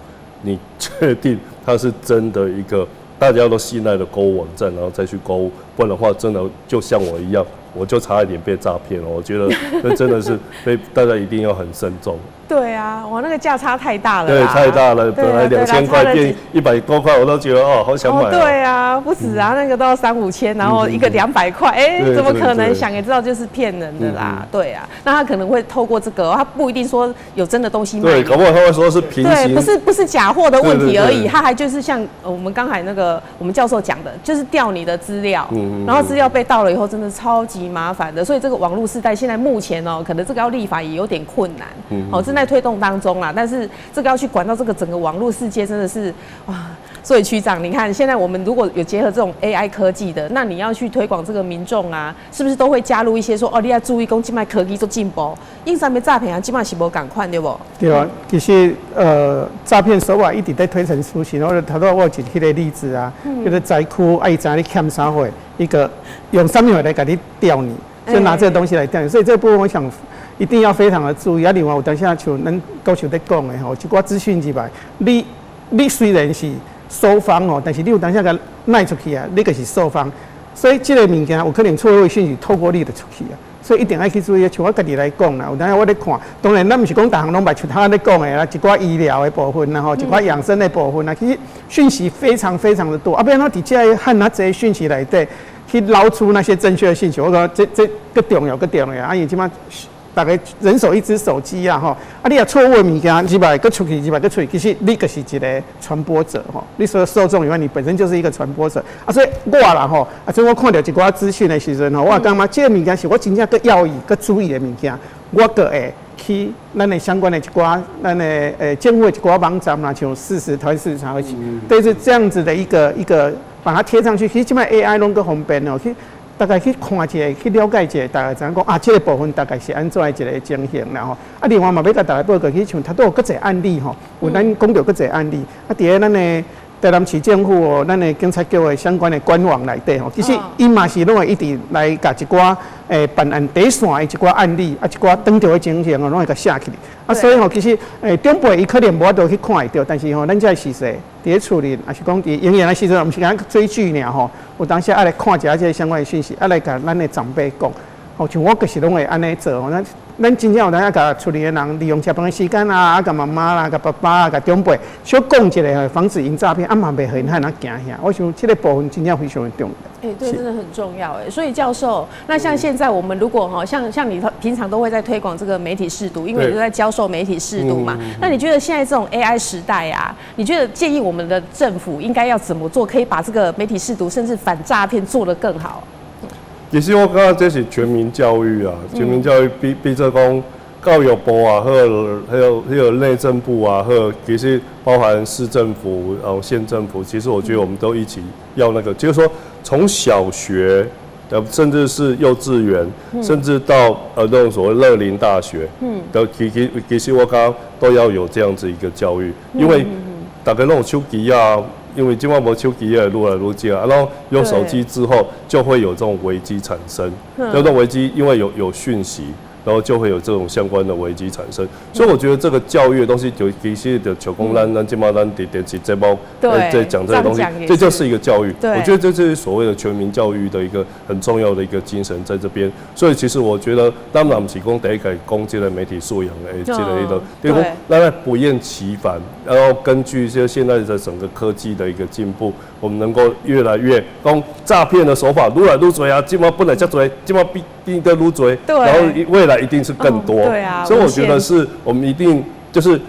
你确定它是真的一个大家都信赖的购物网站，然后再去购物，不然的话，真的就像我一样，我就差一点被诈骗了。我觉得那真的是被大家一定要很慎重。对啊，哇，那个价差太大了。对，太大了，本来2000块变100多块，我都觉得哦，好想买。对啊，不止啊，那个都要三五千，然后一个200块，哎，怎么可能？想也知道就是骗人的啦。对啊，那他可能会透过这个，他不一定说有真的东西卖。对，搞不好他会说是平行。对，不是假货的问题而已，他还就是像我们刚才那个我们教授讲的，就是调你的资料，然后资料被盗了以后，真的超级麻烦的。所以这个网络时代现在目前哦，可能这个要立法也有点困难。好，正在推动当中啦，但是这个要去管到这个整个网络世界，真的是哇！所以区长，你看现在我们如果有结合这种 AI 科技的，那你要去推广这个民众啊，是不是都会加入一些说哦，你要注意讲这摆科技做进步，因啥物诈骗啊，这摆是无仝款对无？对啊，其实诈骗手法一直在推陈出新。我头拄我有举彼个例子啊，就是灾区啊，伊知影你欠啥货，伊个用啥物货来共你钓你，就拿这个东西来钓你。所以这部分我想一定要非常的注意。啊，另外有当时像咱高手咧讲的吼，一寡资讯入来，你虽然是收方哦，但是你有当时共卖出去啊，你就是受方。所以这个物件有可能错误讯息透过你就出去啊。所以一定爱去注意。像我家己来讲啦，有当时我咧看，当然咱毋是讲逐项拢捌像他咧讲的啦，一寡医疗的部分啦吼，一寡养生的部分啦，其实讯息非常非常的多。啊，欲按怎伫这遐尔济讯息内底去捞出那些正确的信息，我感觉这阁重要阁重要。啊，因为这摆逐家人手一支手机啊，吼，啊，你若错误的物件入来，阁出去，入来阁出去，其实你就是一个传播者吼。你除了受众以外，你本身就是一个传播者啊。所以我啦吼，啊，所以我看著一寡资讯的时阵吼，我也感觉这个物件是我真正阁要意、阁注意的物件，我阁会去咱的相关的一寡咱的政府的一寡网站啦，像事实台湾事实查核，对，是这样子的一个一个。把它貼上去。其實這擺 AI 攏閣方便哦，去大概去看一下，去了解一下，大概知影講啊，這個部分大概是按怎一個情形啦吼。啊，另外嘛欲共大家報告，其實像頭拄有閣濟案例吼，有咱講著閣濟案例。啊，佇咧咱的台南市政府哦，咱的警察局的相關的官網內底吼，其實伊嘛是攏會一直來共一寡辦案第一線的一寡案例，啊一寡當著的情形哦，攏會共寫起來。啊，所以吼，其實長輩伊可能無法度去看會著，但是吼，咱這時勢佇咧厝裡，抑是講佇閒閒的時陣，毋是干焦追劇爾吼，有當時愛來看一下這個相關的訊息，啊來共咱的長輩講。吼，像我就是攏會按呢做吼，咱咱真正有當時共厝裡的人利用食飯的時間啊，啊共媽媽啦、共爸爸啊、共長輩小講一下，防止𪜶詐騙，啊嘛袂予𪜶遐爾驚嚇。我想這個部分真正非常的重要。哎，對，真的很重要哎。所以教授，那像現在我們如果哈，像你平常都會在推廣這個媒體識讀，因為你都在教授媒體識讀嘛。那你覺得現在這種 AI 時代啊，你覺得建議我們的政府應該要怎麼做，可以把這個媒體識讀甚至反詐騙做得更好？其實我感覺這是全民教育啊，全民教育比如講教育部啊，或還有內政部啊，或其實包含市政府、然後縣政府，其實我覺得我們都一起要那個，就是說從小學，甚至是幼稚園，甚至到那種所謂樂齡大學，都其實我感覺都要有這樣子一個教育，因為大家攏有手機啊。因為這擺無手機也愈來愈少，然後有手機之後就會有這種危機產生。這種危機因為有訊息，然後就會有這種相關的危機產生。所以我覺得這個教育的東西就其實就像講咱這擺咱佇電視節目在講這個東西，這就是一個教育。我覺得這就是所謂的全民教育的一個很重要的一個精神在這邊。所以其實我覺得，咱嘛毋是講第一個講這個媒體素養的這個一個，對講咱不厭其煩，然後根據這現在的整個科技的一個進步，我們能夠越來越講詐騙的手法愈來愈濟啊，這擺本來遮濟，這擺變得愈濟，然後未來一定是更多。對啊，所以我覺得是我們一定就是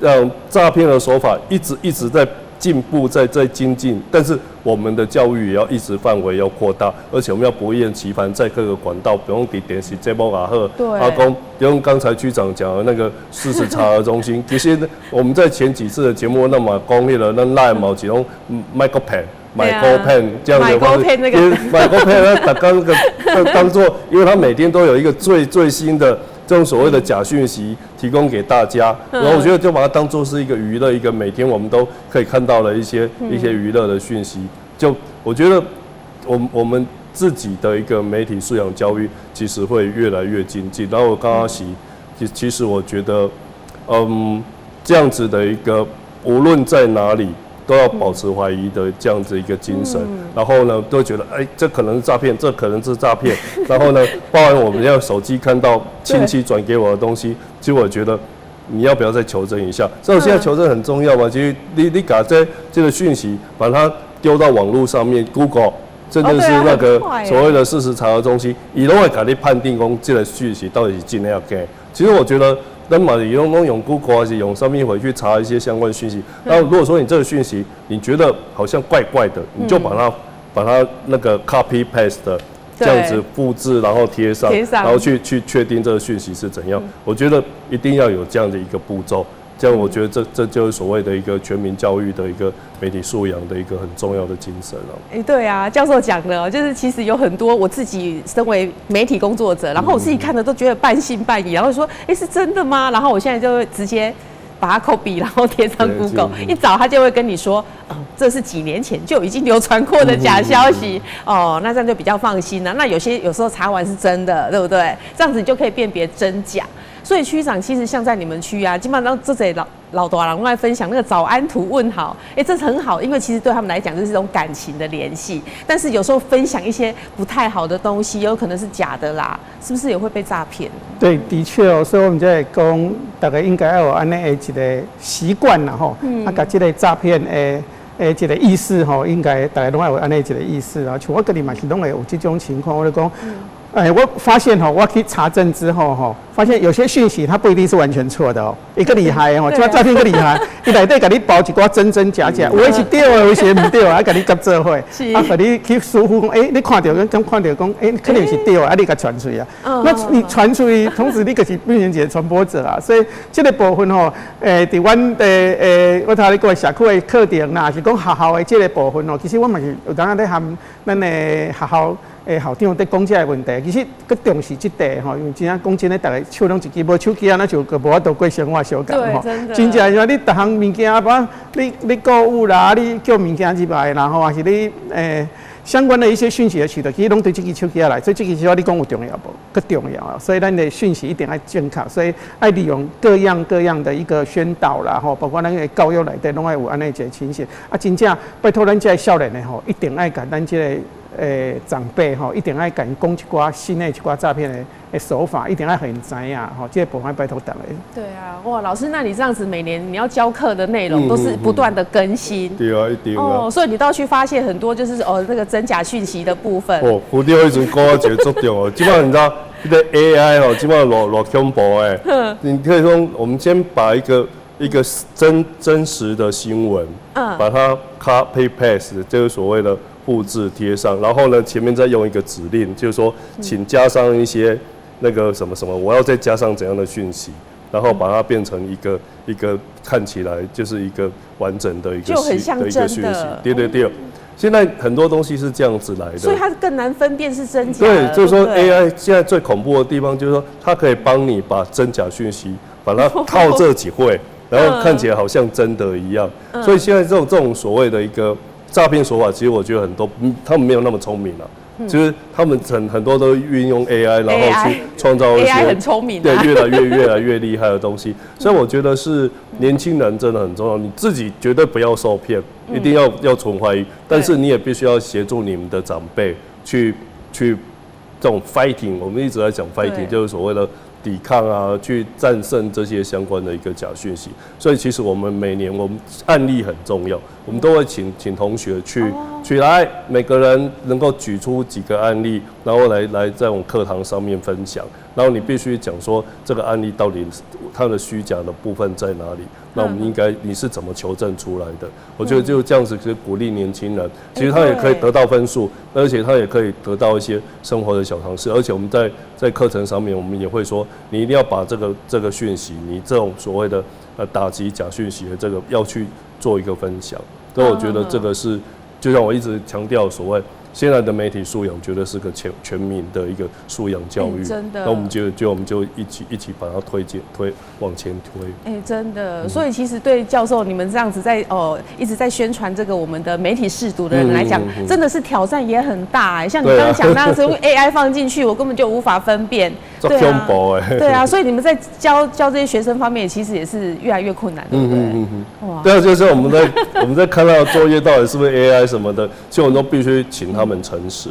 讓詐騙的手法一直一直在進步，在精進，但是我們的教育也要一直範圍要擴大，而且我們要不厭其煩，在各個管道，不用佇電視節目也好，啊講用剛才區長講的那個事實查核中心，其實我們在前幾次的節目，那麼講彼個咱 LINE 嘛有一種莫閣騙。買高片這樣的方式，因為買高片，他剛那個當做，因為他每天都有一個最最新的這種所謂的假訊息提供給大家，然後我覺得就把它當做是一個娛樂，一個每天我們都可以看到的一些娛樂的訊息。就我覺得，我們自己的一個媒體素養教育其實會越來越精進。然後我剛剛其實我覺得，這樣子的一個無論在哪裡，都要保持懷疑的這樣子一個精神，然後呢，都覺得哎，這可能是詐騙，這可能是詐騙。然後呢，包含我們要手機看到親戚轉給我的東西，其實我覺得你要不要再求證一下？這種現在求證很重要嘛。其實你共這個訊息把它丟到網絡上面，Google，真的是那個所謂的事實查核中心，伊攏會共你判定講這個訊息到底是真抑假。其實我覺得。那麼你用 Google 還是用上面回去查一些相關訊息。那如果說你這個訊息你覺得好像怪怪的，你就把它那個 copy paste 這樣子複製，然後貼上，然後去確定這個訊息是怎樣。我覺得一定要有這樣的一個步驟。這樣我覺得這就是所謂的一個全民教育的一個媒體素養的一個很重要的精神了。哎，對啊，教授講的，就是其實有很多我自己身為媒體工作者，然後我自己看的都覺得半信半疑，然後說，哎，是真的嗎？然後我現在就會直接把它 copy，然後貼上 Google，一找他就會跟你說，嗯，這是幾年前就已經流傳過的假消息哦，那這樣就比較放心了。那有些有時候查完是真的，對不對？這樣子你就可以辨別真假。所以區長其實像在你們區啊，基本上這些老老大人愛分享那個早安圖問好，哎，這是很好，因為其實對他們來講就是一種感情的聯繫。但是有時候分享一些不太好的東西，有可能是假的啦，是不是也會被詐騙？對，的確哦，所以我們在講，大家應該要有按呢的一個習慣啦，吼，啊，共這個詐騙的一個意識吼，應該大家攏愛有按呢一個意識啊。像我家己嘛是攏會有這種情況，我就講。哎，我發現吼，我去查證之後吼，發現有些訊息它不一定是完全錯的哦。伊閣厲害哦，這詐騙閣厲害，伊內底共你包一寡真真假假，有的是對的，有的是毋對的，啊，共你夾做伙，啊，予你去疏忽講，欸，你看著講，看著講，欸，可能是對的，啊，你共傳出去啊。那你傳出去，同時你就是變成一個傳播者啊。所以這個部分吼，佇阮的我頭拄仔講社區的課程啦，是講學校的這個部分吼，其實我嘛是有當仔咧和咱的學校的校長佇講這個問題，其實閣重視這塊吼，因為真正講真的，逐个手攏一支，無手機啊，咱就閣無法度過生活相仝吼。真正像你逐項物件，把你購物啦，你叫物件入來，然後還是你相關的一些訊息的取得，其實攏對這支手機來，所以這支手機你講有重要無？閣重要啊！所以咱的訊息一定愛正確，所以愛利用各樣各樣的一個宣導啦，吼，包括咱的教育內底攏愛有按呢一個情形。啊，真正拜託咱這个少年的吼，一定愛共咱這个長輩吼，一定愛共𪜶講一寡新的一寡詐騙的手法，一定愛予𪜶知影吼，這個部分拜託大家。對啊，哇，老師，那你這樣子每年你要教課的內容都是不斷的更新。對啊，一定啊。哦，所以你都要去發現很多就是哦那個真假訊息的部分。哦，胡調彼陣講一個足重要，這擺你知道，這個 AI 哦，這擺偌偌恐怖的。你可以說，我們先把一個真實的新聞，把它 copy paste，就是所謂的複製貼上，然後呢，前面再用一個指令，就是說，請加上一些那個什麼什麼，我要再加上怎樣的訊息，然後把它變成一個看起來就是一個完整的一個就很像的一個訊息。對對對，現在很多東西是這樣子來的，所以它更難分辨是真假。對，就是說 AI 現在最恐怖的地方就是說，它可以幫你把真假訊息把它套這幾會，然後看起來好像真的一樣。所以現在這種所謂的一個詐騙手法，其實我覺得很多，他們沒有那麼聰明了。就是他們很多都運用 AI，然後去創造一些 AI 很聰明，對，越來越厲害的東西。所以我覺得是年輕人真的很重要，你自己絕對不要受騙，一定要存懷疑，但是你也必須要協助你們的長輩去這種 fighting，我們一直在講 fighting，就是所謂的抵抗啊，去戰勝這些相關的一個假訊息。所以其實我們每年我們案例很重要，我們都會請同學去來，每個人能夠舉出幾個案例，然後來在我們課堂上面分享。然後你必須講說這個案例到底它的虛假的部分在哪裡，那我們應該你是怎麼求證出來的？我覺得就這樣子可以鼓勵年輕人，其實他也可以得到分數，而且他也可以得到一些生活的小常識。而且我們在課程上面，我們也會說，你一定要把這個訊息，你這種所謂的打擊假訊息的這個要去做一個分享。所以我覺得這個是，就像我一直強調所謂現在的媒體素養，絕對是個全民的一個素養教育。真的。那我們就一起把它推進推往前推。哎，真的。所以其實對教授你們這樣子在哦一直在宣傳這個我們的媒體識讀的人來講，真的是挑戰也很大哎。像你剛剛講那樣子，用 AI 放進去，我根本就無法分辨。對啊。對啊，所以你們在教這些學生方面，其實也是越來越困難，對不對？嗯。哇。對啊，就是我們在看到作業到底是不是 AI 什麼的，其實我們都必須請他們誠實。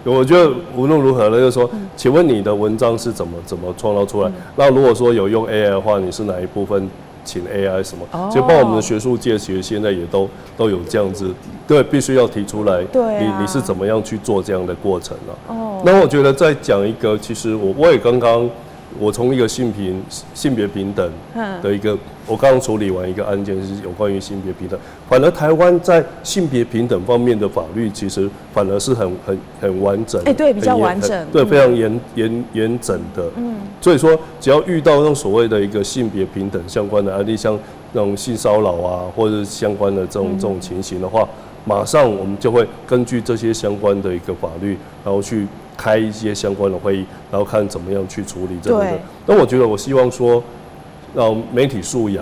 我覺得無論如何呢，就是說，請問你的文章是怎麼創造出來？那如果說有用 AI 的話，你是哪一部分請 AI 什麼？就包括我們的學術界，其實現在也都有這樣子，對，必須要提出來。你是怎麼樣去做這樣的過程呢？那我覺得再講一個，其實我也剛剛我從一個性別平等的一個，我剛剛處理完一個案件，是有關於性別平等。反而台灣在性別平等方面的法律，其實反而是很完整。哎，對，比較完整。對，非常嚴整的。所以說，只要遇到那種所謂的一個性別平等相關的案例，像那種性騷擾啊，或者是相關的這種情形的話，馬上我們就會根據這些相關的一個法律，然後去開一些相關的會議，然後看怎麼樣去處理這個。那我覺得，我希望說，讓媒體素養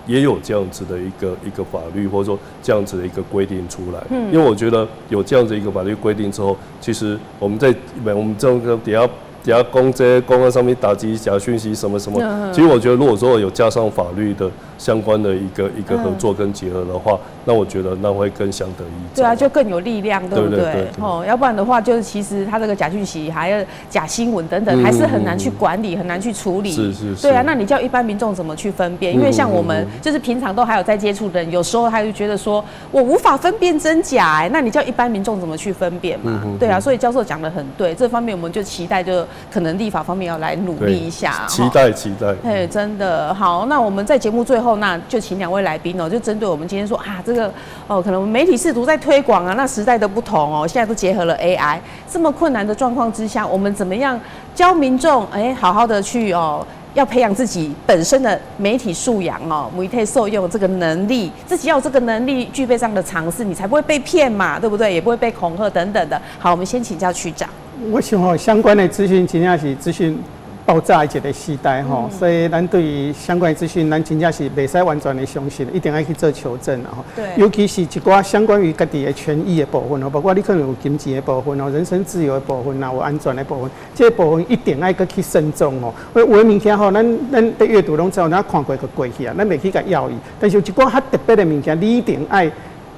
也有這樣子的一個法律，或者說這樣子的一個規定出來。因為我覺得有這樣子一個法律規定之後，其實我們在我們這個底下講這公安上面打擊假訊息什麼什麼，其實我覺得如果說有加上法律的相關的一個合作跟結合的話，那我觉得那会更相得益彰。对啊，就更有力量，对不对？对对对。哦，要不然的话，就是其实他这个假讯息，还有假新闻等等，还是很难去管理，很难去处理。对啊，那你叫一般民众怎么去分辨？因为像我们就是平常都还有在接触的人，有时候他就觉得说我无法分辨真假，哎，那你叫一般民众怎么去分辨嘛？对啊，所以教授讲得很对，这方面我们就期待，就可能立法方面要来努力一下。期待期待。嘿，真的好。那我们在节目最后，那就请两位来宾哦，就针对我们今天说啊，这个哦，可能媒体识读在推广啊，那时代的不同哦，现在都结合了 AI，这么困难的状况之下，我们怎么样教民众哎，好好的去哦，要培养自己本身的媒体素养哦，媒体素养这个能力，自己要有这个能力，具备这样的常识，你才不会被骗嘛，对不对？也不会被恐吓等等的。好，我们先请教区长。我想吼，相关的资讯真正是资讯爆炸的一个时代吼，所以咱对于相关的资讯，咱真正是袂使完全的相信，一定爱去做求证啦吼。尤其是一寡相关于家己的权益的部分吼，包括你可能有金钱的部分吼，人身自由的部分啦，有安全的部分，这个部分一定爱阁去慎重吼。有的物件吼，咱伫阅读拢知影，咱看过就过去啊，咱袂去共犹豫。但是有一寡较特别的物件，你一定爱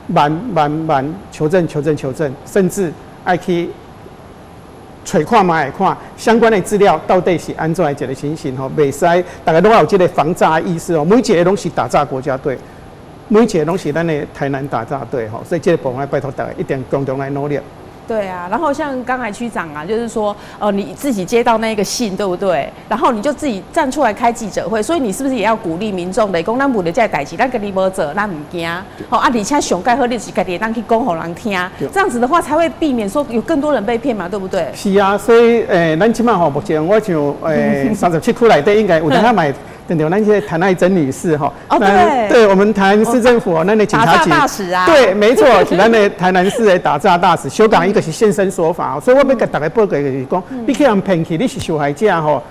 慢慢慢求证、求证、求证，甚至爱去揣看觅看相关的资料到底是按怎的一个情形吼，袂使大家拢有这个防诈意识哦。每一个拢是打诈国家队，每一个拢是咱的台南打诈队吼，所以这个部分拜托大家一定共同来努力。对啊，然后像刚才区长啊，就是说，你自己接到那个信，对不对？然后你就自己站出来开记者会，所以你是不是也要鼓励民众来讲，咱无咧这代志，咱家己无做，咱毋惊。好啊，而且上盖好，你是家己会当去讲予人听，这样子的话才会避免说有更多人被骗嘛，对不对？是啊，所以咱这马吼，目前我像37区内底应该有当嘛会著咱这个谭爱珍女士哈，对，我们台南市政府咱的警察局大使啊，对，没错，是咱的台南市的打诈大使，小港伊就是现身说法，所以我欲共大家报告就是讲，你去予人骗去，你是受害者吼，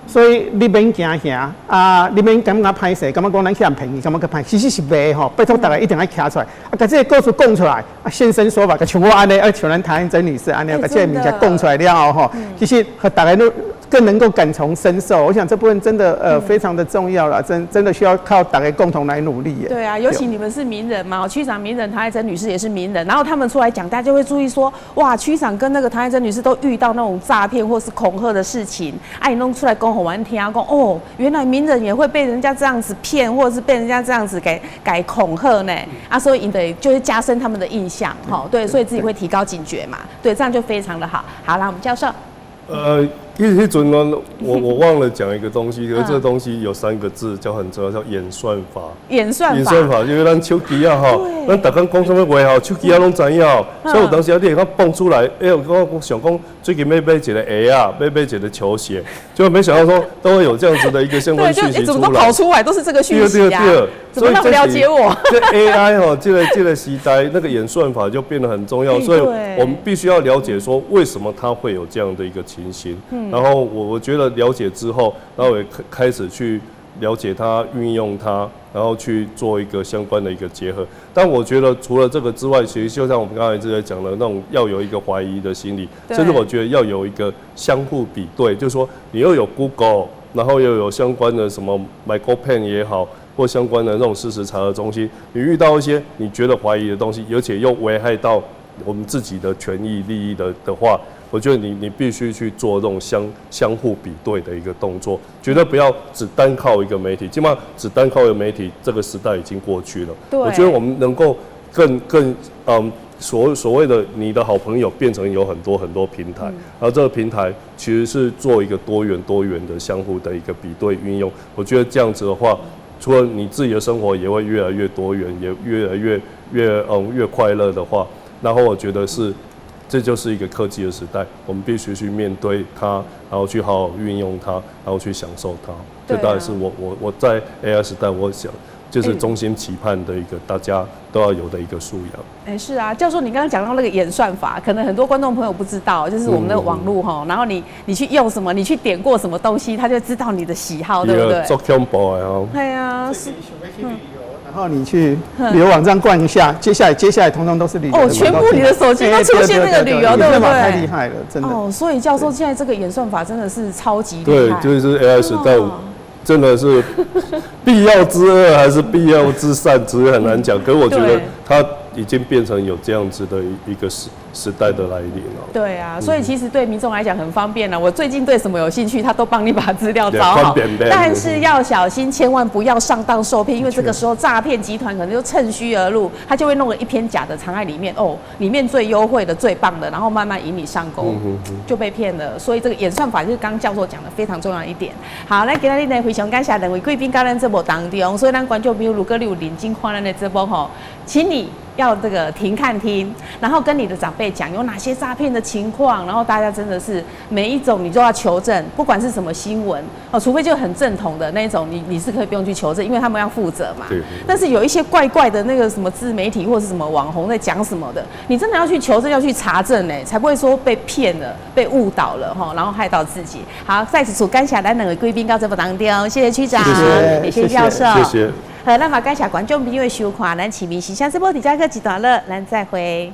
所以你免惊吓啊，你免感觉歹势，感觉讲咱去予人骗去，感觉阁歹，其实是袂吼，拜托大家一定爱徛出来，啊，共这个故事讲出来，啊，现身说法，像我按呢，啊，像咱谭爱珍女士按呢，共这个物件讲出来了后吼，其实予大家拢更能够感同身受，我想这部分真的非常的重要了，真的需要靠大家共同来努力。对啊，尤其你们是名人嘛，区长名人，谭爱珍女士也是名人，然后他们出来讲，大家就会注意说，哇，区长跟那个谭爱珍女士都遇到那种诈骗或是恐吓的事情，哎，你弄出来讲予阮听，讲哦，原来名人也会被人家这样子骗，或者是被人家这样子给恐吓呢，啊，所以你得就是加深他们的印象，哈，对，所以自己会提高警觉嘛，对，这样就非常的好。好，来我们教授。其实彼阵我忘了讲一个东西，可是这个东西有三个字叫很重要，叫演算法。演算法。演算法，因为咱手机啊吼，咱逐工讲啥物话吼，手机仔拢知影。所以有当时啊，你会看蹦出来，哎，我想讲最近欲买一个鞋仔，欲买一个球鞋，结果没想到说都会有这样子的一个相关讯息出来。怎么都跑出来都是这个讯息啊？怎么那么了解我？这 AI 吼，这个时代，那个演算法就变得很重要，所以我们必须要了解说为什么它会有这样的一个情形。然后我觉得了解之后，然后也开始去了解它、运用它，然后去做一个相关的一个结合。但我觉得除了这个之外，其实就像我们刚才一直在讲的那种，要有一个怀疑的心理，甚至我觉得要有一个相互比对，就是说你又有 Google，然后又有相关的什么 MyGoPen 也好，或相关的那种事实查核中心，你遇到一些你觉得怀疑的东西，而且又危害到我们自己的权益利益的话，我觉得你必须去做这种相互比对的一个动作，绝对不要只单靠一个媒体，起码只单靠一个媒体，这个时代已经过去了。我觉得我们能够更所谓的你的好朋友变成有很多很多平台，然后这个平台其实是做一个多元的相互的一个比对运用。我觉得这样子的话，除了你自己的生活也会越来越多元，也越来越快乐的话，然后我觉得是，这就是一个科技的时代，我们必须去面对它，然后去好好运用它，然后去享受它。这大概是我在 AI 时代，我想就是衷心期盼的一个大家都要有的一个素养。哎，是啊，教授，你刚刚讲到那个演算法，可能很多观众朋友不知道，就是我们的网路哈，然后你去用什么，你去点过什么东西，他就知道你的喜好，对不对？足恐怖的哦。对啊，是。然后你去旅游网站逛一下，接下来通通都是旅游。哦，全部你的手机都出现那个旅游，对不对？太厉害了，真的。哦，所以教授现在这个演算法真的是超级厉害。对，就是 AI 时代。真的是必要之惡還是必要之善，只是很難講。可是我覺得它已經變成有這樣子的一個時代的來臨了。對啊，所以其實對民眾來講很方便了。我最近對什麼有興趣，他都幫你把資料找好。但是要小心，千萬不要上當受騙，因為這個時候詐騙集團可能就趁虛而入，他就會弄了一篇假的藏在裡面哦，裡面最優惠的、最棒的，然後慢慢引你上鈎，就被騙了。所以這個演算法就是剛教授講的非常重要一點。好，來今仔日呢，非常感謝兩位貴賓佮咱節目當中，所以咱觀眾朋友如果你有認真看咱的節目吼，請你要這個停看聽，然後跟你的長輩講有哪些詐騙的情況，然後大家真的是每一種你都要求證，不管是什麼新聞哦，除非就很正統的那種，你是可以不用去求證，因為他們要負責嘛。對。但是有一些怪怪的那個什麼自媒體或是什麼網紅在講什麼的，你真的要去求證，要去查證呢，才不會說被騙了、被誤導了哈，然後害到自己。好，再次感謝咱兩位貴賓到節目當中，謝謝區長，謝謝教授，謝謝。好，咱嘛感謝觀眾朋友的收看，咱市民心聲節目佇遮閣一段落，咱再會。